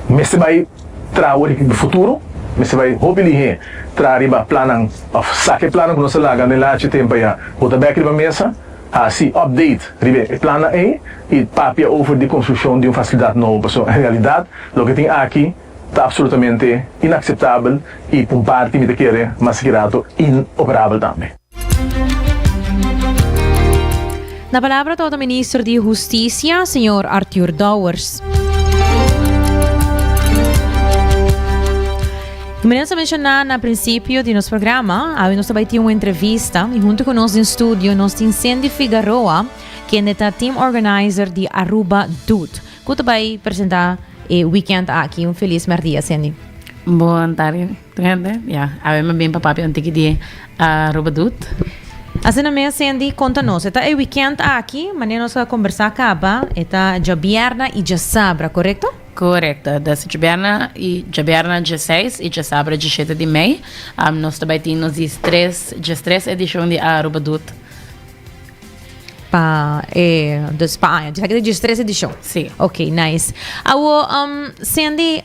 Mester bai traha wor di futuro, mester bai hopi lihé traha riba plannan òf saka e plannan ku nos a laga den lachi tempu ayá bota bèk riba mesa. Hasi update riba e plannan ei i papia over di konstrukshon di un fasilidat nobo pasobra en realidat loke tin aki ta absolutamente inakseptabel i pa un parti mi ta kere mas ki rato inoperabel tambe. Na palabra tabata Minister di Husticia, señor Arthur Dowers. Como nos a menciona na principio di nos programa, awe nos ta bay tin un entrevista y hunto cu nos den studio nos tin Cindy Figaroa, kende ta team organizer di Aruba Doet, cu ta bay presenta e weekend aki. Un feliz merdia, Cindy. Bon tardi, tur hende. Ya, awe mi bin pa papia un tiki di Aruba Doet. Asina mes, Cindy, conta nos. E ta e weekend aki, manera nos a conversa caba, e ta djabierna y djasabra, corecto? Korekto. Dus djabièrnè i djabièrnè djeseis i djasabra djeshete di mei nos ta bai tin nos diestres djestres edishon di Aruba Doet. Pa e dus pa aña. Djesaki ta djestres edishon. Si. Ok, nice. Awo Sandy,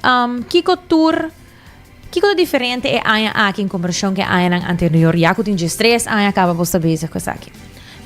kiko tur kiko ta diferente e aña aki en komparashon ku e añanan anterior? Ya ku tin djestres aña kaba bo sta bezig ku esaki.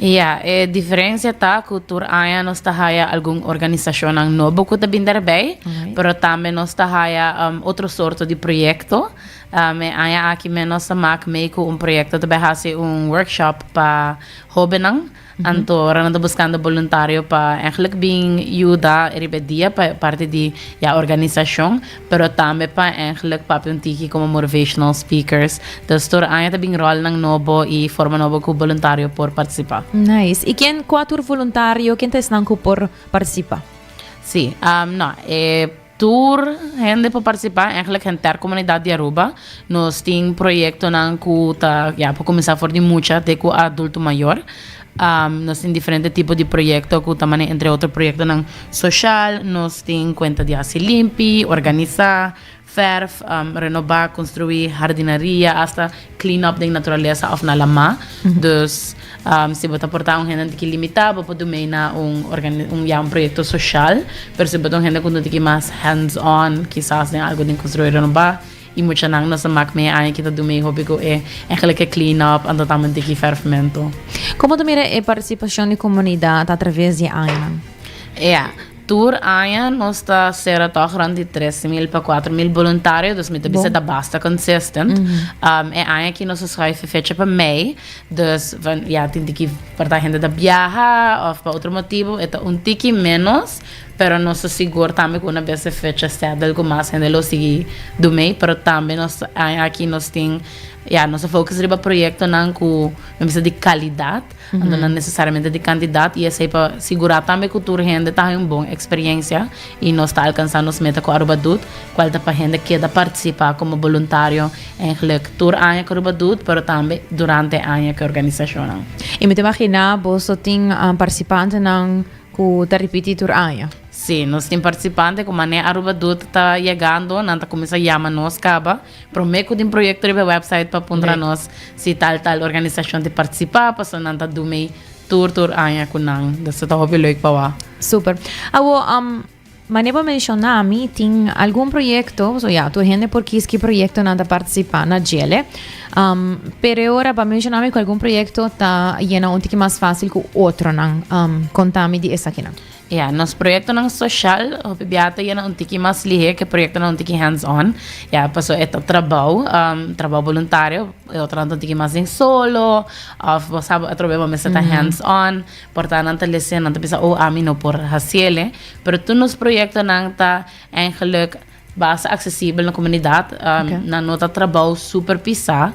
Ya, e diferencia ta cu tur aña nos ta haya algun organisacionnan nobo cu ta bin daarbij, pero tambe nos ta haya um, otro soorto di proyecto. Um, e aña aki men nos ta maak mee cu un proyecto ta bay haci un workshop pa hobennan. Anto ora nan ta buscando boluntario pa eigenlijk bin yuda riba e dia pa parti di ya organisacion. Pero tambe pa eigenlijk papia un tiki como motivational speakers. Dus tur aña ta bin rolnan nobo y forma nobo cu boluntario por participa. Nice. Y ken, cua tur voluntario, ken ta esnan cu por participa? Sí, no, e tur hende por participa, eigenlijk henter comunidad di Aruba. Nos tin proyectonan cu ta, ya, por cuminsa for di mucha te cu adulto mayor. Nos tin diferente tipo di proyecto cu ta mane entre otro proyectonan social, nos tin cuenta di haci limpi, organisa, verf, renoba, construi hardinaria, hasta clean up den naturalesa of na lama. Dus si bo ta porta un hende tiki limita bo por dumey na un un ya un proyecto social, pero si bo ta un hende cu ta tiki mas hands on kisas den algo den construi, renoba. Y muchanan nos a mak mee aña ki ta du mee hopi cu e eigenlijk e clean up anto tambe un tiki verfmento. Como ta mira e participacion di comunidad a traves di e añanan? Ja, tur aña nos ta cera toch rond di 3000 pa 4000 boluntario, dus mi ta bisa ta basta consistent. E aña aki nos a schuif e fecha pa mei, dus van ja tin tiki por ta hende ta biaha of pa otro motibo e ta un tiki menos. Pero nos ta sigur tambe ku una bes e fecha settle ku mas hende lo sigui dumei, pero tambe nos aña aki nos tin, ya, nos a focus riba proyectonan ku mi bisa di kalidat, anto no nesesariamente di kantidat, i esei pa sigurá tambe ku tur hende ta haña un bon eksperiencia i nos ta alkansá nos meta ku Aruba Doet, kual ta pa hende keda partisipá komo boluntario eigenlijk tur aña ku Aruba Doet, pero tambe durante e aña ku e organisashonnan. I mi ta imaginá boso tin partisipantenan Ku ta ripití tur aña. Sí, nos tin partisipante ku manera Aruba Doet ta yegando, nan ta kuminsá yama nos kaba. Promé ku tin proyekto riba e wèpsait pa puntra nos si tal tal organisashon ta partisipá, pasobra nan ta dumei tur tur aña ku nan. Dus ta hopi leuk pa wak. Super. Awo, manera bo a menshoná mi tin algun proyekto, so ya, tur hende por kis ki proyekto nan ta partisipá na djele. Pero e ora bo a menshoná mi ku algun proyekto ta yena un tiki mas fásil ku otronan. Konta mi di esakinan. Ya, nos proyektonan soshal hopi bia ta yena un tiki mas lihé ku proyektonan un tiki hands on. Ya, pasobra e ta trabou, trabou boluntario, e otronan ta un tiki mas den solo òf bo sa atrobe bo mester ta hands on. Por ta nan ta lese, nan ta bisa, oh ami no por hasiel. Pero tur nos proyektonan ta eigenlijk Basta aksesibel na komunidat. Nan no ta trabou super pisá.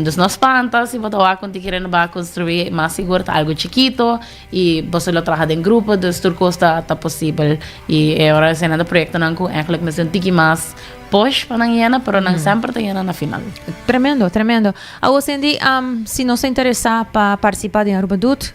Dus no spanta si bo ta wak un tiki renobá konstruí. Mas sigur ta algu chikito i boso lo traha den grupo, dus tur kos ta ta posibel. I e ora esei nan ta proyektonan ku ègentlik mester un tiki mas push pa nan yena, pero nan semper ta yena na final. Tremendo, tremendo. Awor Cindy, si nos ta interesá pa partisipá den Aruba Doet,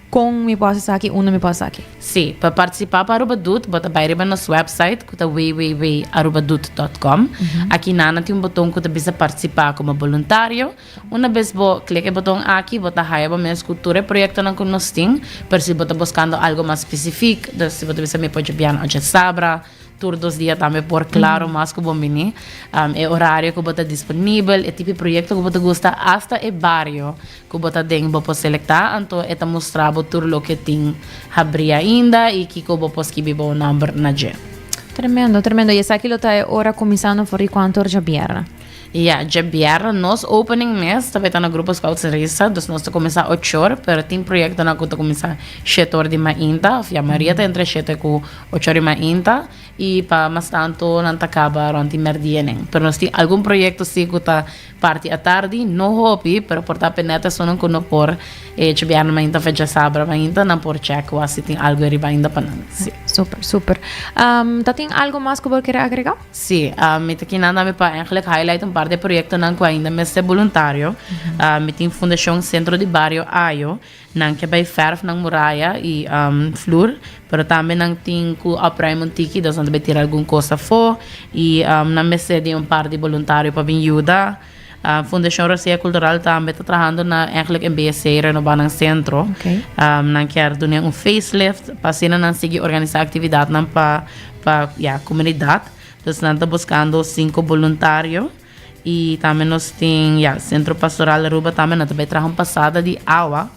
Kon mi por hasi esaki? Unda mi por hasi esaki? Sí, pa partisipá pa Aruba Doet bo ta bai riba nos website ku ta www.arubadoet dòt kòm. Aki nan tin un boton ku ta bisa partisipá komo boluntario. Una bes bo klik e boton aki bo ta haya bo mes ku tur e proyektonan ku nos tin, pero si bo ta buskando algu mas spesifik, dus si bo ta bisa mi por djabian òf djasabra, Tur dos dia tambe por claro mas cu bon bini. E horario cu bo ta disponibel, e tipo di proyecto cu bo ta gusta, hasta e bario cu bo ta den bo por selecta. Anto e ta mustra bo tur loke tin habri ainda y kico bo por skibi bo nomber na dje. Tremendo, tremendo. Y esaki lo ta e ora cuminsando for di cuanto ora djabièrnè? Ya, djabièrnè nos opening mes ta beta na Grupo Scouts Risa, dus nos ta kuminsá ochor, pero tin proyektonan ku ta kuminsá shete or di mainta, òf ya mayoria ta entre shete ku ochor di mainta, i pa mas tantu nan ta kaba rònt di mèrdia nen. Pero nos tin algun proyekto si ku ta parti atardi, no hopi, pero por ta penèt esunnan ku no por e djabièrnè mainta òf e djasabra mainta, nan por chèk wak si tin algu ariba ainda pa nan. Sí. Super, super. Ta tin algu mas ku bo kere agregá? Sí, mi ta kinan tambe pa eigenlijk highlight un par di proyectonan cu ainda mester boluntario. Mi tin Fundacion Centro di Bario Ayo, nan ke bay verf nan muraya y flur, pero tambe nan tin cu opruim un tiki, dus nan ta bay tira algun cos afo y nan mester di un par di boluntario pa bin yuda. Fundacion Rosea Cultural tambe ta trahando na eigenlijk embellece y renoba nan centro. Nan kier duna un facelift pa asina nan sigui organisa actividadnan pa pa ya comunidad. Dus nan ta buscando cinco boluntario y tambe nos tin ya Centro Pastoral Aruba tambe nan ta bay traha un pasada di awa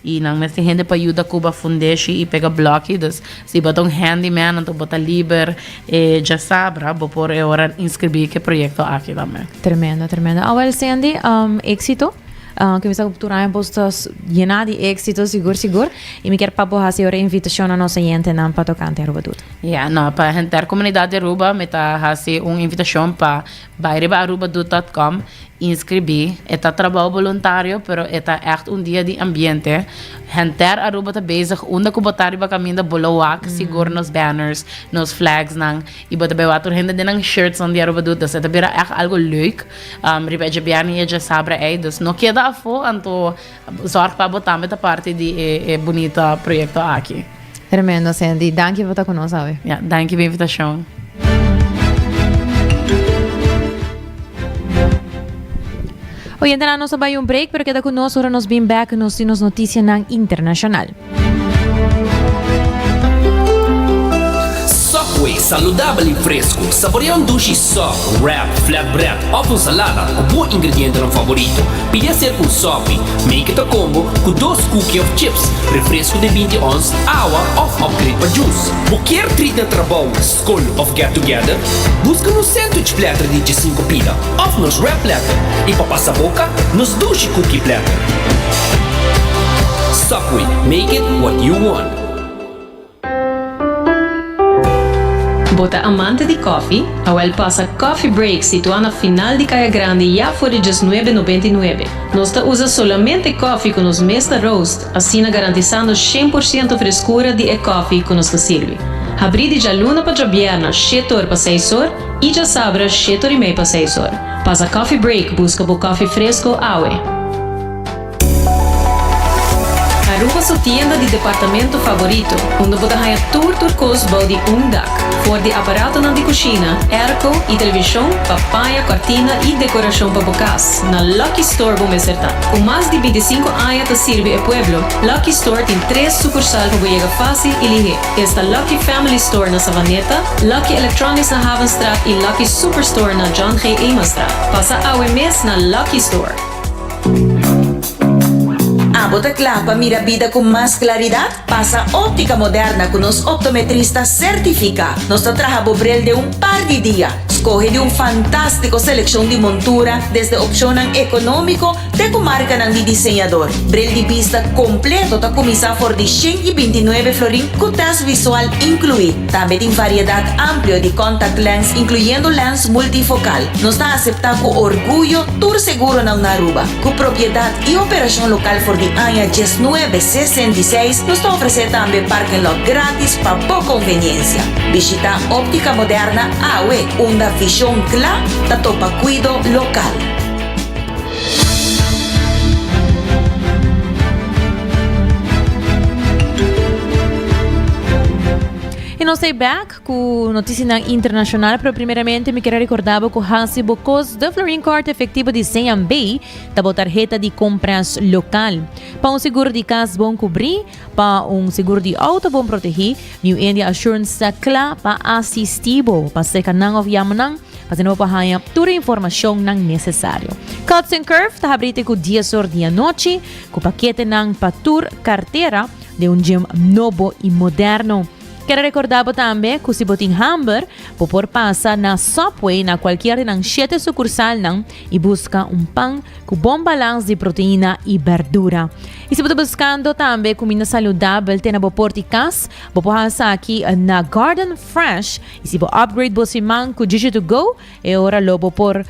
y nan mester hende pa yuda cuba fundeshi y pega bloki. Dus si bo ta un handyman anto bo ta liber e djasabra bo por e ora inscribi cu e proyecto aki tambe. Tremendo, tremendo. Awel Sandy, éxito. Ke mi sa ku tur aña bo ta yená di éksito sigur sigur. I mi kier pa bo hasi ora invitashon na nos oyentenan pa tokante Aruba Doet. Ya, no, pa henter komunidat di Aruba mi ta hasi un invitashon pa bai riba arubadoet dòt kòm, inskribí. E ta trabou boluntario, pero e ta ègt un dia di ambiente. Henter Aruba ta bezig unda ku bo ta riba kaminda bo lo wak sigur nos banners, nos flagsnan i bo ta bai wak tur hende den nan shirtsnan di Aruba Doet. Dus e ta bira ègt algu leuk. Riba e djabièrnè i e djasabra ei, dus no keda afó, anto zòrg pa bo tambe ta parti di e bunita proyekto aki. Tremendo, Sandy. Danki pa ta ku nos awe. Ja, danki pa e invitashon. Oyentenan, nos a bai un break, pero keda ku nos ora nos bin bèk, nos tin nos notisianan internashonal. Subway. Saludabel y fresco, saborea un dushi sop, wrap, flatbread of un salada cu bo ingredientenan favorito. Pidi acerca un sopi, make it a combo cu dos cookie of chips, refresco di binti ons, awa of upgrade pa juice. Bo kier treat na trabou, scol of get together? Busca nos sandwich platter di diesinco pida of nos wrap platter y pa pasa boca, nos dushi cookie platter. Subway, make it what you want. Bo ta amante di koffie? Awel pasa Coffee Break situá na final di Kaya Grandi ya for di djesnuebe nobenta i nuebe. Nos ta usa solamente koffie ku nos mes ta roast, asina garantisando shen por siento freskura di e koffie ku nos ta sirbi. Habrí di djaluna pa djabièrna shete or pa seis or i djasabra shete or i mei pa seis or. Pasa Coffee Break buska bo koffie fresko awe. Aruba su tienda di departamento favorito, unda bo ta haña tur tur kos bou di un dak. For di aparatonan di kushina, airco i televishon pa paña, kòrtina i dekorashon pa bo kas, na Lucky Store bo mester ta. Ku mas di bintisinko aña ta sirbi e pueblo, Lucky Store tin tres sukursal pa bo yega fásil i lihé. Esta Lucky Family Store na Savaneta, Lucky Electronics na Havenstraat i Lucky Superstore na John G. Emanstraat. Pasa awe mes na Lucky Store. Abo ta kla pa mira bida ku mas klaridat? Pasa Óptica Moderna ku nos optometrista sertifiká. Nos ta traha bo bril den un par di dia. Skohe di un fantástiko selekshon di montura, desde opshonnan ekonómiko te ku markanan di diseñador. Bril di bista kompleto ta kuminsá for di 129 florin ku tèst visual inkluí. Tambe tin variedat amplio di contact lens inkluyendo lens multifokal. Nos ta aseptá ku orguyo tur seguronan na Aruba. Ku propiedat i operashon lokal for di aña diesnuebe 66, nos ta ofresé tambe parking lot gratis pa bo konveniensia. Bishitá Óptica Moderna awe, unda vishon kla ta topa kuido lokal. Y nos ta back cu noticianan internacional, pero primeramente mi quier recorda bo cu haci bo cos de Florin Card efectivo di CMB ta bo tarheta di compras local. Pa un seguro di cas bon cubri, pa un seguro di auto bon protegi, New India Assurance ta cla pa asisti bo. Pa seca nan of yama nan pa asina bo por haña tur e informacionnan necesario. Cuts and Curve ta habri te cu dies or di anochi cu paketenan pa tur cartera den un gym nobo y moderno. Kere recorda bo tambe cu si bo tin hamber, bo por pasa na Subway na cualkier di nan shete sucursalnan y busca un pan cu bon balans di proteina y berdura. Y si bo ta buscando tambe cuminda saludabel te na bo por di cas, bo por haci esaki na Garden Fresh. Y si bo upgrade bo siman cu Gigi to Go, e ora lo bo por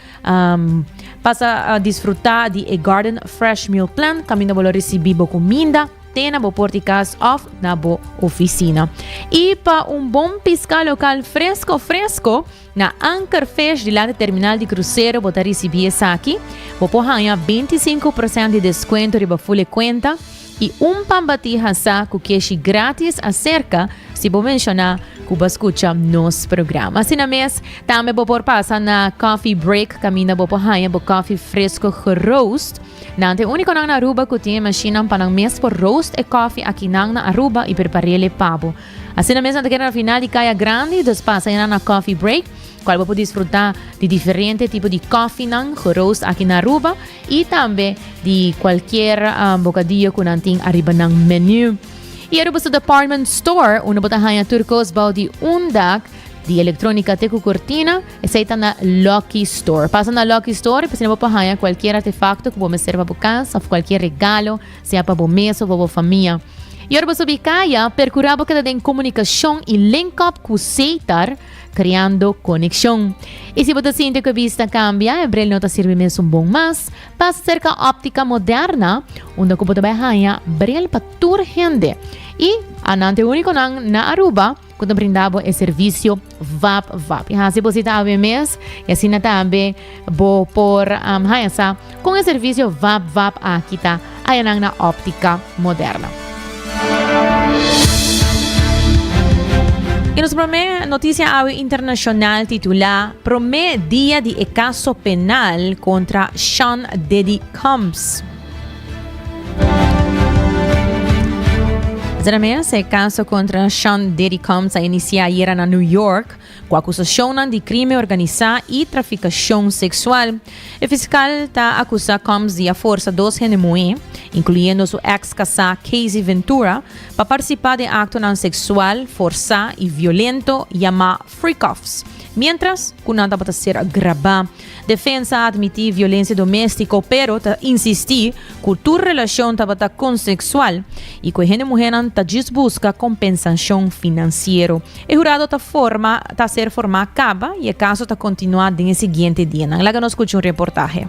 pasa disfruta di e Garden Fresh Meal Plan caminda bo lo ricibi bo cuminda te na bo por di cas of na bo oficina. Y pa un bon pisca local fresco fresco, na Anchor Fish dilanti terminal di crucero bo ta ricibi esaki. Bo por haña 25% di descuento riba full e cuenta y un pan batí hasá cu keshi gratis acerca si bo menciona cu bo a scucha nos programa. Asina mes, tambe bo por pasa na Coffee Break caminda bo por haña bo coffee fresco geroost. Nan ta e únikonan na Aruba ku tin e mashinnan pa nan mes por roast e kòfi akinan na Aruba i prepar'el e pa bo. Asina mes nan ta keda na final di Kaya Grandi, dus pasa einan na Coffee Break, kual bo por disfrutá di diferente tipo di kòfinan geroast aki na Aruba i tambe di kualkier bokadillo ku nan tin ariba nan menu. I Aruba su Department Store, unda bo ta haña tur kos bou di un dak, Di electronica te cu cortina, esey ta na Lucky Store. Pasa na Lucky Store y bo por haya cualkier artefacto cu bo mester pa bo cas of cualkier regalo, sea pa bo mes of pa bo famia. Y ora bo subi caya, percura bo keda den comunicacion y link up cu Setar, creando conexion. Y si bo ta sinti cu e bista cambia, e bril no ta sirbi mes un bon mas, pasa cerca Optica Moderna, unda cu bo ta bay haya bril pa tur hende. Y anan ta e uniconan na Aruba Ku ta brinda bo e servisio vap vap. I hasi bo sita awe mes i asina tambe bo por um, haña sa kon e servisio vap vap aki ta ayanan na Óptica Moderna. I nos promé notisia awe internashonal titulá Promé dia di e kaso penal kontra Sean Diddy Combs. Asina mes, e kaso kontra Sean Diddy Combs a inisiá ayera na New York ku akusashonnan di krimen organisá i trafikashon seksual. E fiskal ta akusá Combs di a forsa dos hende muhé, inkluyendo su eks kasá Casey Ventura, pa partisipá den aktonan seksual forsá i violento yamá freak-offs, miéntras ku nan tabata ser grabá. Defensa a admití violensia doméstiko pero ta insistí ku tur relashon tabata konseksual i ku e hende muhénan ta djis buska kompensashon finansiero. E hurado ta forma ta ser formá kaba i e kaso ta kontinuá den e siguiente dianan. Laga nos skucha un reportahe.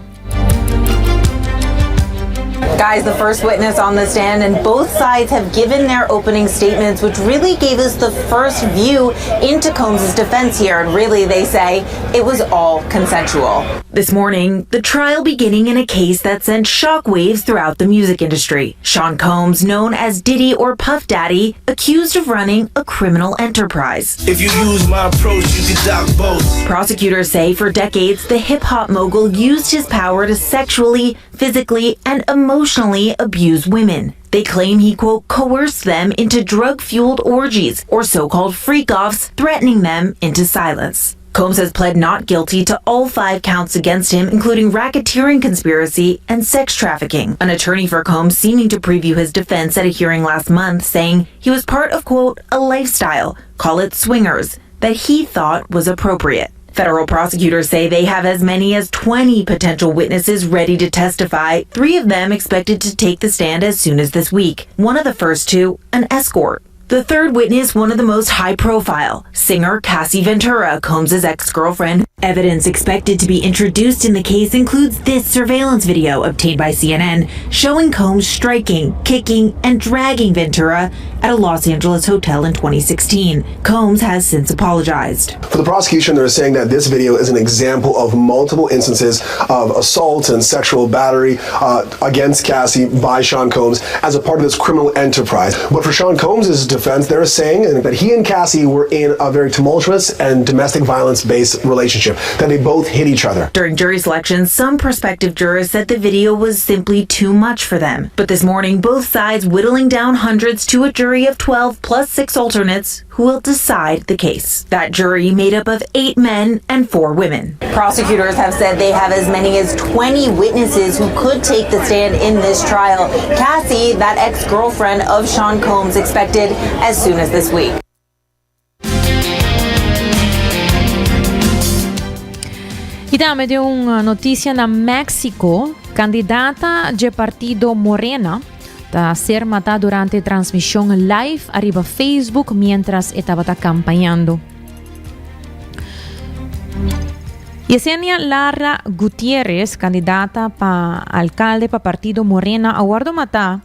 Guys, the first witness on the stand, and both sides have given their opening statements, which really gave us the first view into Combs' defense here. And really, they say it was all consensual. This morning, the trial beginning in a case that sent shockwaves throughout the music industry. Sean Combs, known as Diddy or Puff Daddy, accused of running a criminal enterprise. If you use my approach, you can dock both. Prosecutors say for decades, the hip hop mogul used his power to sexually, physically, and emotionally abuse women. They claim he, quote, coerced them into drug fueled orgies or so called freak offs, threatening them into silence. Combs has pled not guilty to all five counts against him, including racketeering conspiracy and sex trafficking. An attorney for Combs seeming to preview his defense at a hearing last month, saying he was part of, quote, a lifestyle, call it swingers, that he thought was appropriate. Federal prosecutors say they have as many as 20 potential witnesses ready to testify, three of them expected to take the stand as soon as this week. One of the first two, an escort. The third witness, one of the most high profile, singer Cassie Ventura, Combs' ex girlfriend. Evidence expected to be introduced in the case includes this surveillance video obtained by CNN showing Combs striking, kicking, and dragging Ventura at a Los Angeles hotel in 2016. Combs has since apologized. For the prosecution, they're saying that this video is an example of multiple instances of assault and sexual battery against Cassie by Sean Combs as a part of this criminal enterprise. But for Sean Combs' defense, they're saying that he and Cassie were in a very tumultuous and domestic violence-based relationship, that they both hit each other. During jury selection, some prospective jurors said the video was simply too much for them. But this morning, both sides whittling down hundreds to a jury of 12 plus six alternates who will decide the case. That jury made up of eight men and four women. Prosecutors have said they have as many as 20 witnesses who could take the stand in this trial. Cassie, that ex girlfriend of Sean Combs, expected as soon as this week. I tambe den un noticia na Mexico, candidata dje partido Morena ta ser mata durante transmision live ariba Facebook mientras e tabata campañando. Yesenia Lara Gutierrez, candidata pa alcalde pa partido Morena, a wordo mata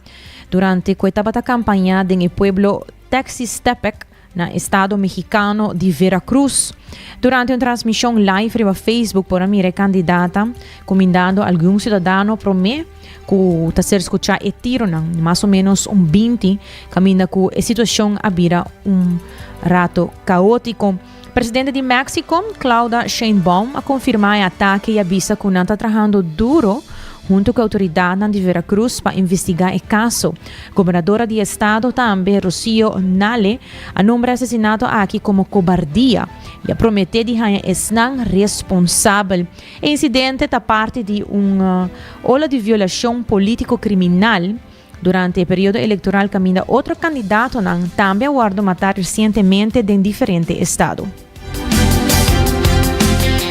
durante cu e tabata campaña den e pueblo Texistepec na estado mexicano di Veracruz. Durante un transmision live riba Facebook por a mira e candidata cumindando algun ciudadano prome cu ta ser scucha e tironan, mas o menos un 20, caminda cu e situacion a bira un rato caotico. Presidente di Mexico, Claudia Sheinbaum, a confirma e atake y a bisa cu nan ta trahando duro hunto cu autoridadnan di Veracruz pa investiga e caso. Gobernadora di estado tambe, Rocío Nahle, a nombra e asesinato aki como cobardia y a promete di haña esnan responsabel. E incidente ta parti di un ola di violacion politico criminal durante e periodo electoral caminda otro candidatonan tambe a wordo mata recientemente den diferente estado.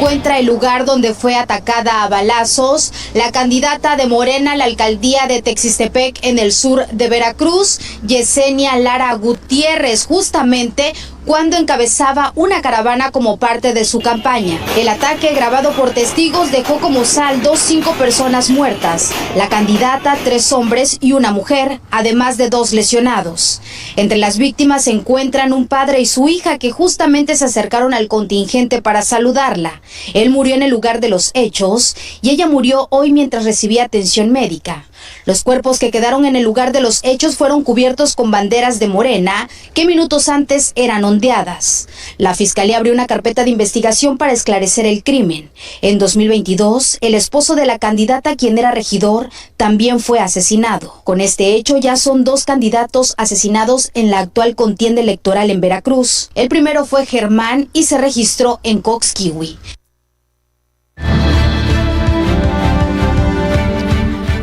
Encuentra el lugar donde fue atacada a balazos la candidata de Morena a la alcaldía de Texistepec en el sur de Veracruz, Yesenia Lara Gutiérrez, justamente cuando encabezaba una caravana como parte de su campaña. El ataque grabado por testigos dejó como saldo cinco personas muertas, la candidata, tres hombres y una mujer, además de dos lesionados. Entre las víctimas se encuentran un padre y su hija que justamente se acercaron al contingente para saludarla. Él murió en el lugar de los hechos y ella murió hoy mientras recibía atención médica. Los cuerpos que quedaron en el lugar de los hechos fueron cubiertos con banderas de Morena que minutos antes eran ondeadas. La fiscalía abrió una carpeta de investigación para esclarecer el crimen. En 2022, el esposo de la candidata, quien era regidor, también fue asesinado. Con este hecho ya son dos candidatos asesinados en la actual contienda electoral en Veracruz. El primero fue Germán y se registró en Coxquihui.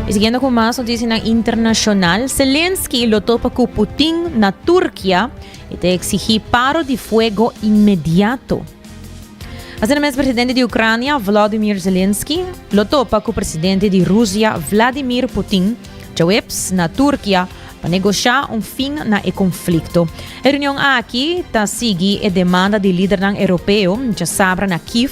Y siguiendo cu mas noticianan internacional, Zelensky lo topa cu Putin na Turkia y ta exigi paro di fuego inmediato. Asina mes presidente di Ucrania, Volodymyr Zelensky, lo topa cu presidente di Rusia, Vladimir Putin, djaweps na Turkia pa negosha un fin na e conflicto. E reunion aki ta sigui e demanda di lidernan europeo djasabra na Kiev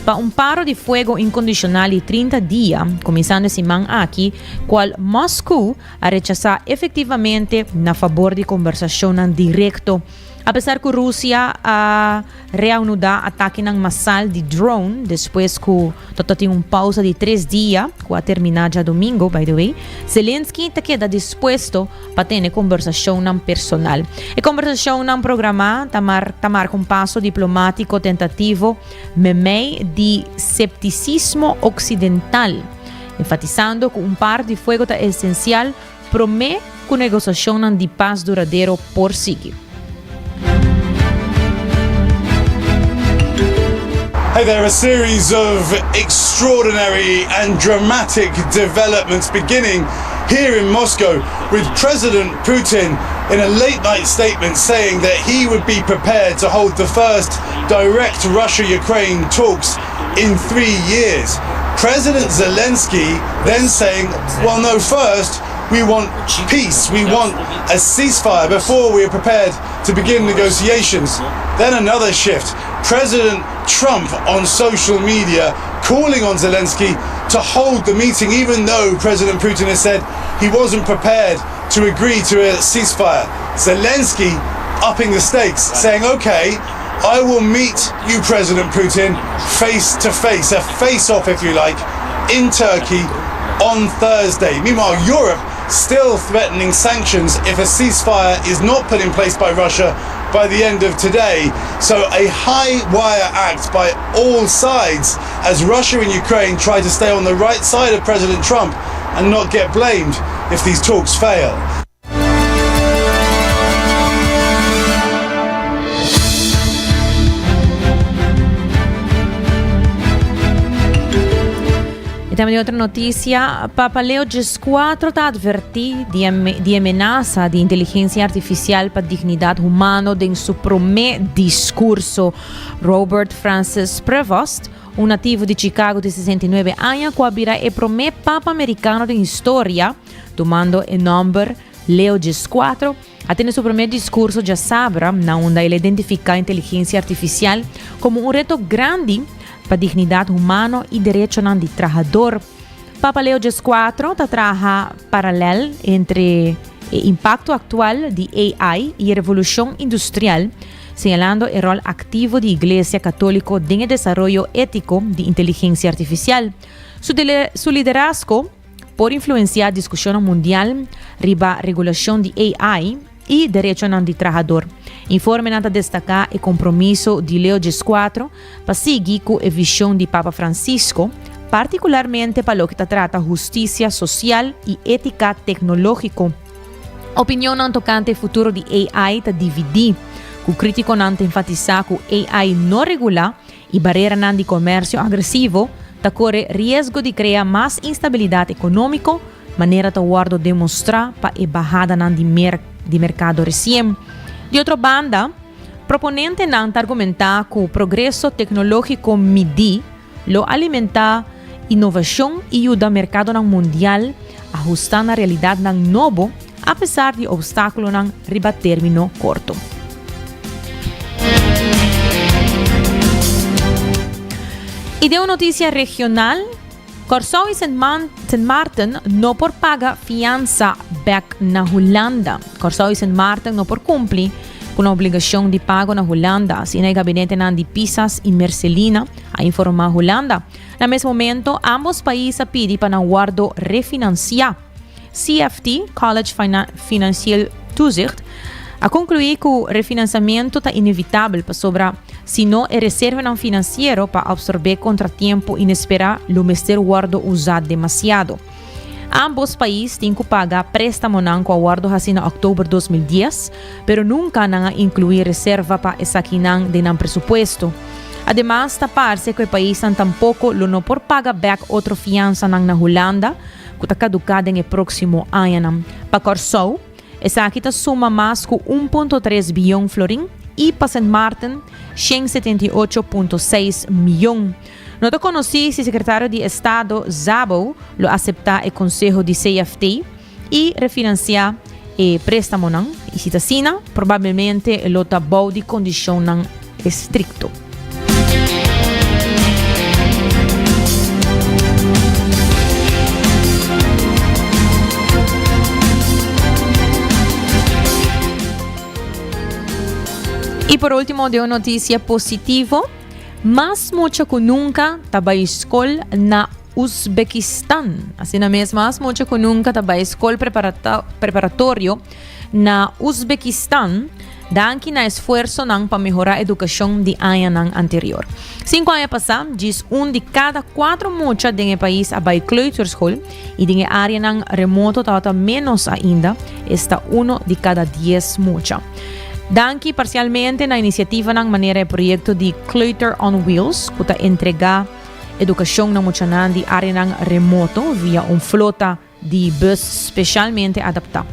pa un paro di fuego incondicional di 30 dia, cuminsando e siman aki, cual Moscu a rechasa efectivamente na fabor di conversacionnan directo. Apesar ku Rusia a reanudá atakenan masal di drone despues ku tabata tin un pausa di tres dia, ku a terminá djadumingu, by the way, Zelensky ta keda dispuesto pa tene kombersashonnan personal. E kombersashonnan programá ta mar ta marka un paso diplomátiko tentativo memei di septisismo oksidental, enfatisando ku un par di fuego ta esensial Promé ku negosiashonnan di pas duradero por sigui. Hey there, a series of extraordinary and dramatic developments beginning here in Moscow with President Putin in a late night statement saying that he would be prepared to hold the first direct Russia Ukraine talks in three years. President Zelensky then saying, well, no, first we want peace, we want a ceasefire before we are prepared to begin negotiations. Then another shift. President Trump on social media calling on Zelensky to hold the meeting, even though President Putin has said he wasn't prepared to agree to a ceasefire. Zelensky upping the stakes, saying, okay, I will meet you, President Putin, face to face, a face off, if you like, in Turkey on Thursday. Meanwhile, Europe still threatening sanctions if a ceasefire is not put in place by Russia by the end of today. So, a high wire act by all sides as Russia and Ukraine try to stay on the right side of President Trump and not get blamed if these talks fail. Y tambe di otro noticia, Papa Leo XIV ta adverti di di e menasa di inteligencia artificial pa dignidad humano den su prome discurso. Robert Francis Prevost, un nativo di Chicago di 69 aña cu a bira e prome Papa Americano den historia, Tumando e nòmber Leo Dieskuatro, a tene su promé diskurso djasabra na unda el a identifiká inteligensia artifisial komo un reto grandi pa dignidat humano i derechonan di trahador. Papa Leo Dieskuatro ta traha paralèl entre e impakto aktual di AI i e revolushon industrial, señalando e ròl aktivo di Iglesia Katóliko den e desaroyo étiko di inteligensia artifisial. Su liderazgo por influenciá discusionnan mundial riba regulacion di AI y derechonan di trahador. Informenan ta destacá e compromiso di Leo Xvi pa sigui cu e vision di Papa Francisco, particularmente pa loke ta trata husticia social y etica tecnologico. Opinionnan tocante e futuro di AI ta dividí, cu criticonan ta enfatisá cu AI no regulá y bareranan di comercio agresivo ta core riesgo di crea mas instabilidad economico, manera ta wordo demostra pa e bahadanan di di mercado recien. Di otro banda, proponentenan ta argumenta cu progreso tecnologico midi lo alimenta innovacion y yuda mercadonan mundial ahusta na realidadnan nobo apesar di obstáculonan riba término corto. Y den un noticia regional, Kòrsou y Sint Maarten no por paga fiansa bek na Hulanda. Kòrsou y Sint Maarten no por cumpli cu nan obligacion di pago na Hulanda, asina e gabinetenan di Pisas y Mercelina a informa Hulanda. Na mes momento, ambos pais a pidi pa nan wordo refinancia. CFT, College Financieel Toezicht, a conclui cu refinanciamento ta inevitabel pasobra si no e reservanan financiero pa absorbe contratiempo inespera lo mester wordo usa demasiado. Ambos pais tin cu paga prestamonan cu a wordo haci na october 2010, pero nunca nan a inclui reserva pa esakinan den nan presupuesto. Ademas ta parce cu e paisnan tampoco lo no por paga bek otro fiansanan na Hulanda cu ta caduca den e proximo añanan. Pa Corsou, esaki ta suma mas cu un punto tres biyon florin y pa Sint Maarten 178.6 miyon. No ta conoci si Secretario di Estado Szabo lo acepta e conseho di CFT y refinancia e prestamonan y si ta asina, probablemente lo ta bou di condicionnan estricto. Y por ultimo den un noticia positivo, mas mucha cu nunca ta bay scol na Uzbekistan. Asina mes, mas mucha cu nunca ta bay scol preparatorio na Uzbekistan, danki na esfuersonan pa mehora educacion di añanan anterior. Cinco aña pasa, djis un di cada cuatro mucha den e pais a bay kleuterschool y den e areanan remoto tabata menos ainda, esta uno di cada dies mucha. Danki parcialmente na iniciativanan manera e proyecto di Kleuter on Wheels cu ta entrega educacion na muchanan di areanan remoto via un flota di bus specialmente adapta.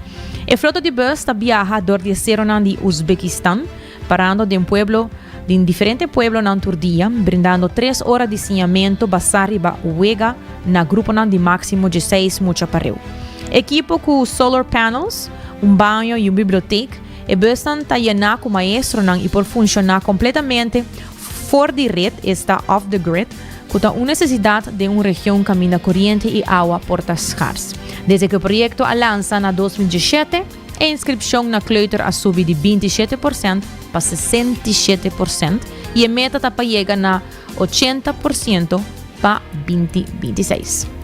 E flota di bus ta biaha dor di e seronan di Uzbekistan, parando den pueblo den diferente pueblonan tur dia, brindando tres ora di siñamento basá riba wega na gruponan di máximo dieseis mucha pareu. Ekipo ku solar panels, un baño i un bibliotek, e busnan ta yená ku maestronan i por funshoná kompletamente for di ret, esta off the grid, ku ta un nesesidat den un region kaminda koriente i awa por ta skars. Desde ku e proyekto a lansa na 2017, e inskripshon na kleuter a subi di 27% pa 67% i e meta ta pa yega na 80% pa 2026.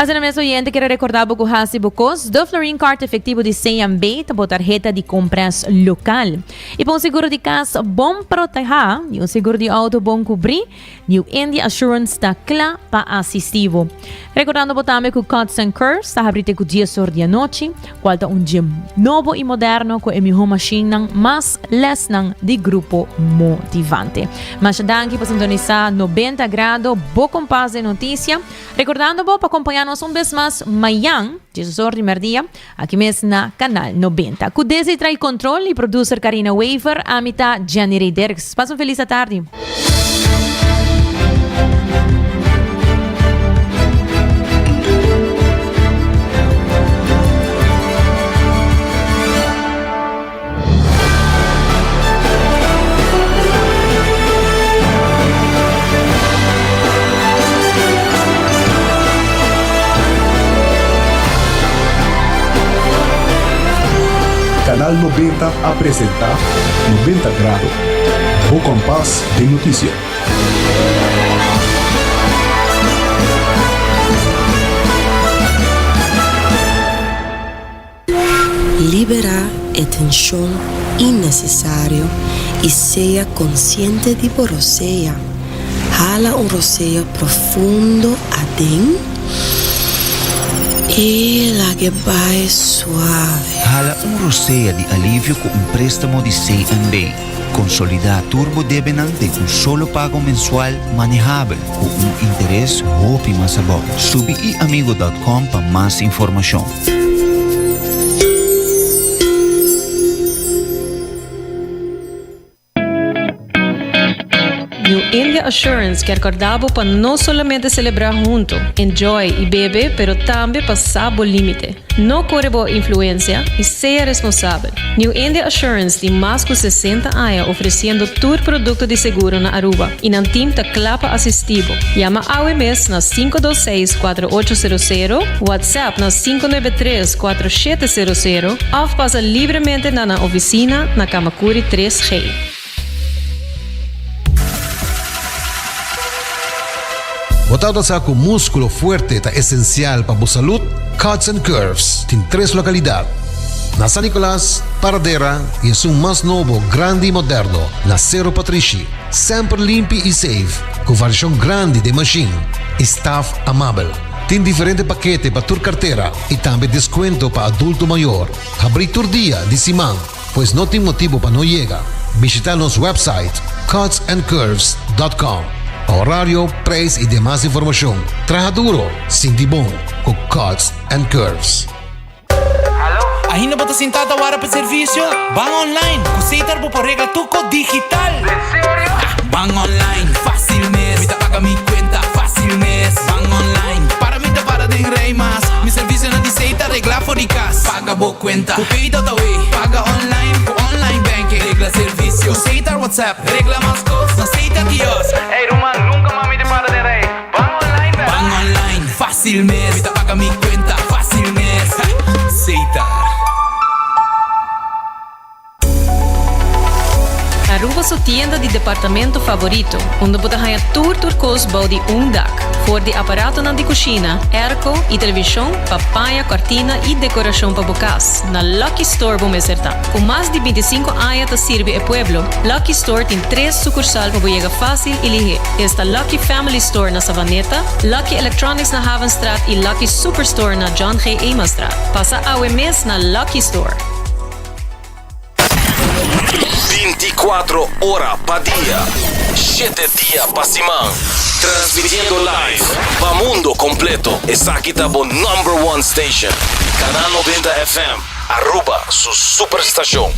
Asina mes oyente quiero recordar bo cu haci bo cos. De Florin Card efectivo di CMB ta bo tarjeta di compras local. Y pa un seguro di cas bon proteha y un seguro di auto bon cubri, New India Assurance ta cla pa asisti bo. Recordando bo tambe cu Cuts and Curves ta habri te cu dies or di anochi, cual ta un gym nobo y moderno cu e miho machinenan mas lesnan di grupo motivante. Masha danki pa sintonisa 90 Grado, bo kompas den noticia. Recordando bo pa acompaña nos un bes mas mayan, dies or di merdia, aki mes na Canal 90. Cu Desi trae control y producer Carina Wever, ami ta Jenny Ray Dirks. Pasa un feliz atardi. Canal 90 a presenta 90 Grado, bo kompas den notisia. Liberá e tenshon innesesario i sea konsiente di bo rosea. Hala un rosea profundo aden i lag'e bai suave. Hala un rosea di alivio ku un préstamo di CNB. Konsolidá tur bo debenan den un solo pago mensual manehabel ku un interes hopi mas abou. Subi iamigo dòt kòm pa mas informashon. New India Assurance kier corda bo pa no solamente celebra hunto, enjoy y bebe, pero tambe pa sa bo limite. No core bo influencia y sea responsabel. New India Assurance tin mas cu 60 aña ofreciendo tur producto di seguro na Aruba y nan team ta cla pa asisti bo. Yama awe mes na 526 4800, WhatsApp na 593 4700 of pasa libremente na nan oficina na Camacuri 3G. Bo tabata sa cu musculo fuerte ta esencial pa bo salud? Cuts and Curves tin tres localidad, na San Nicolas, Paradera y esun mas nobo, grandi y moderno, na Cerro Patrishi. Semper limpi y safe, cu variacion grandi den machine y staff amabel. Tin diferente pakete pa tur cartera y tambe descuento pa adulto mayor. Habri tur dia di siman, pues no tin motibo pa no yega. Bishita nos website cutsandcurves.com pa horario, prijs y demas informacion. Traha duro, sinti bon cu Cuts and Curves. Ainda bo ta sinta ta wara pa servicio? Ban online! Cu Setar bo por regla tur cos digital! Den serio? Ban online, facil mes! Mi ta paga mi cuenta facil mes! Ban online, para mi ta para den rij mas! Mi servicionan di Setar regla for di cas! Paga bo cuenta cu Pay.awe! Paga online cu online banking! Regla servicio cu Setar WhatsApp! Regla mas cos na Setar kiosk! Ey ruman, nunca mas mi ta para den rij! Ban online bek! Ban online, facil mes! Mi ta paga mi cuenta facil mes! Setar. Aruba su tienda di departamento favorito, unda bo ta haña tur tur kos bou di un dak. For di aparatonan di kushina, airco i televishon pa paña, kòrtina i dekorashon pa bo kas, na Lucky Store bo mester ta. Ku mas di bintisinku aña ta sirbi e pueblo, Lucky Store tin tres sukursal pa bo yega fásil i lihé. Esta Lucky Family Store na Savaneta, Lucky Electronics na Havenstraat i Lucky Superstore na John G. Emanstraat. Pasa awe mes na Lucky Store! 24 ora pa dia, shete dia pa siman. Transmitiendo live pa mundo completo. Esaki ta bo number one station. Canal 90 FM, Aruba su superstacion.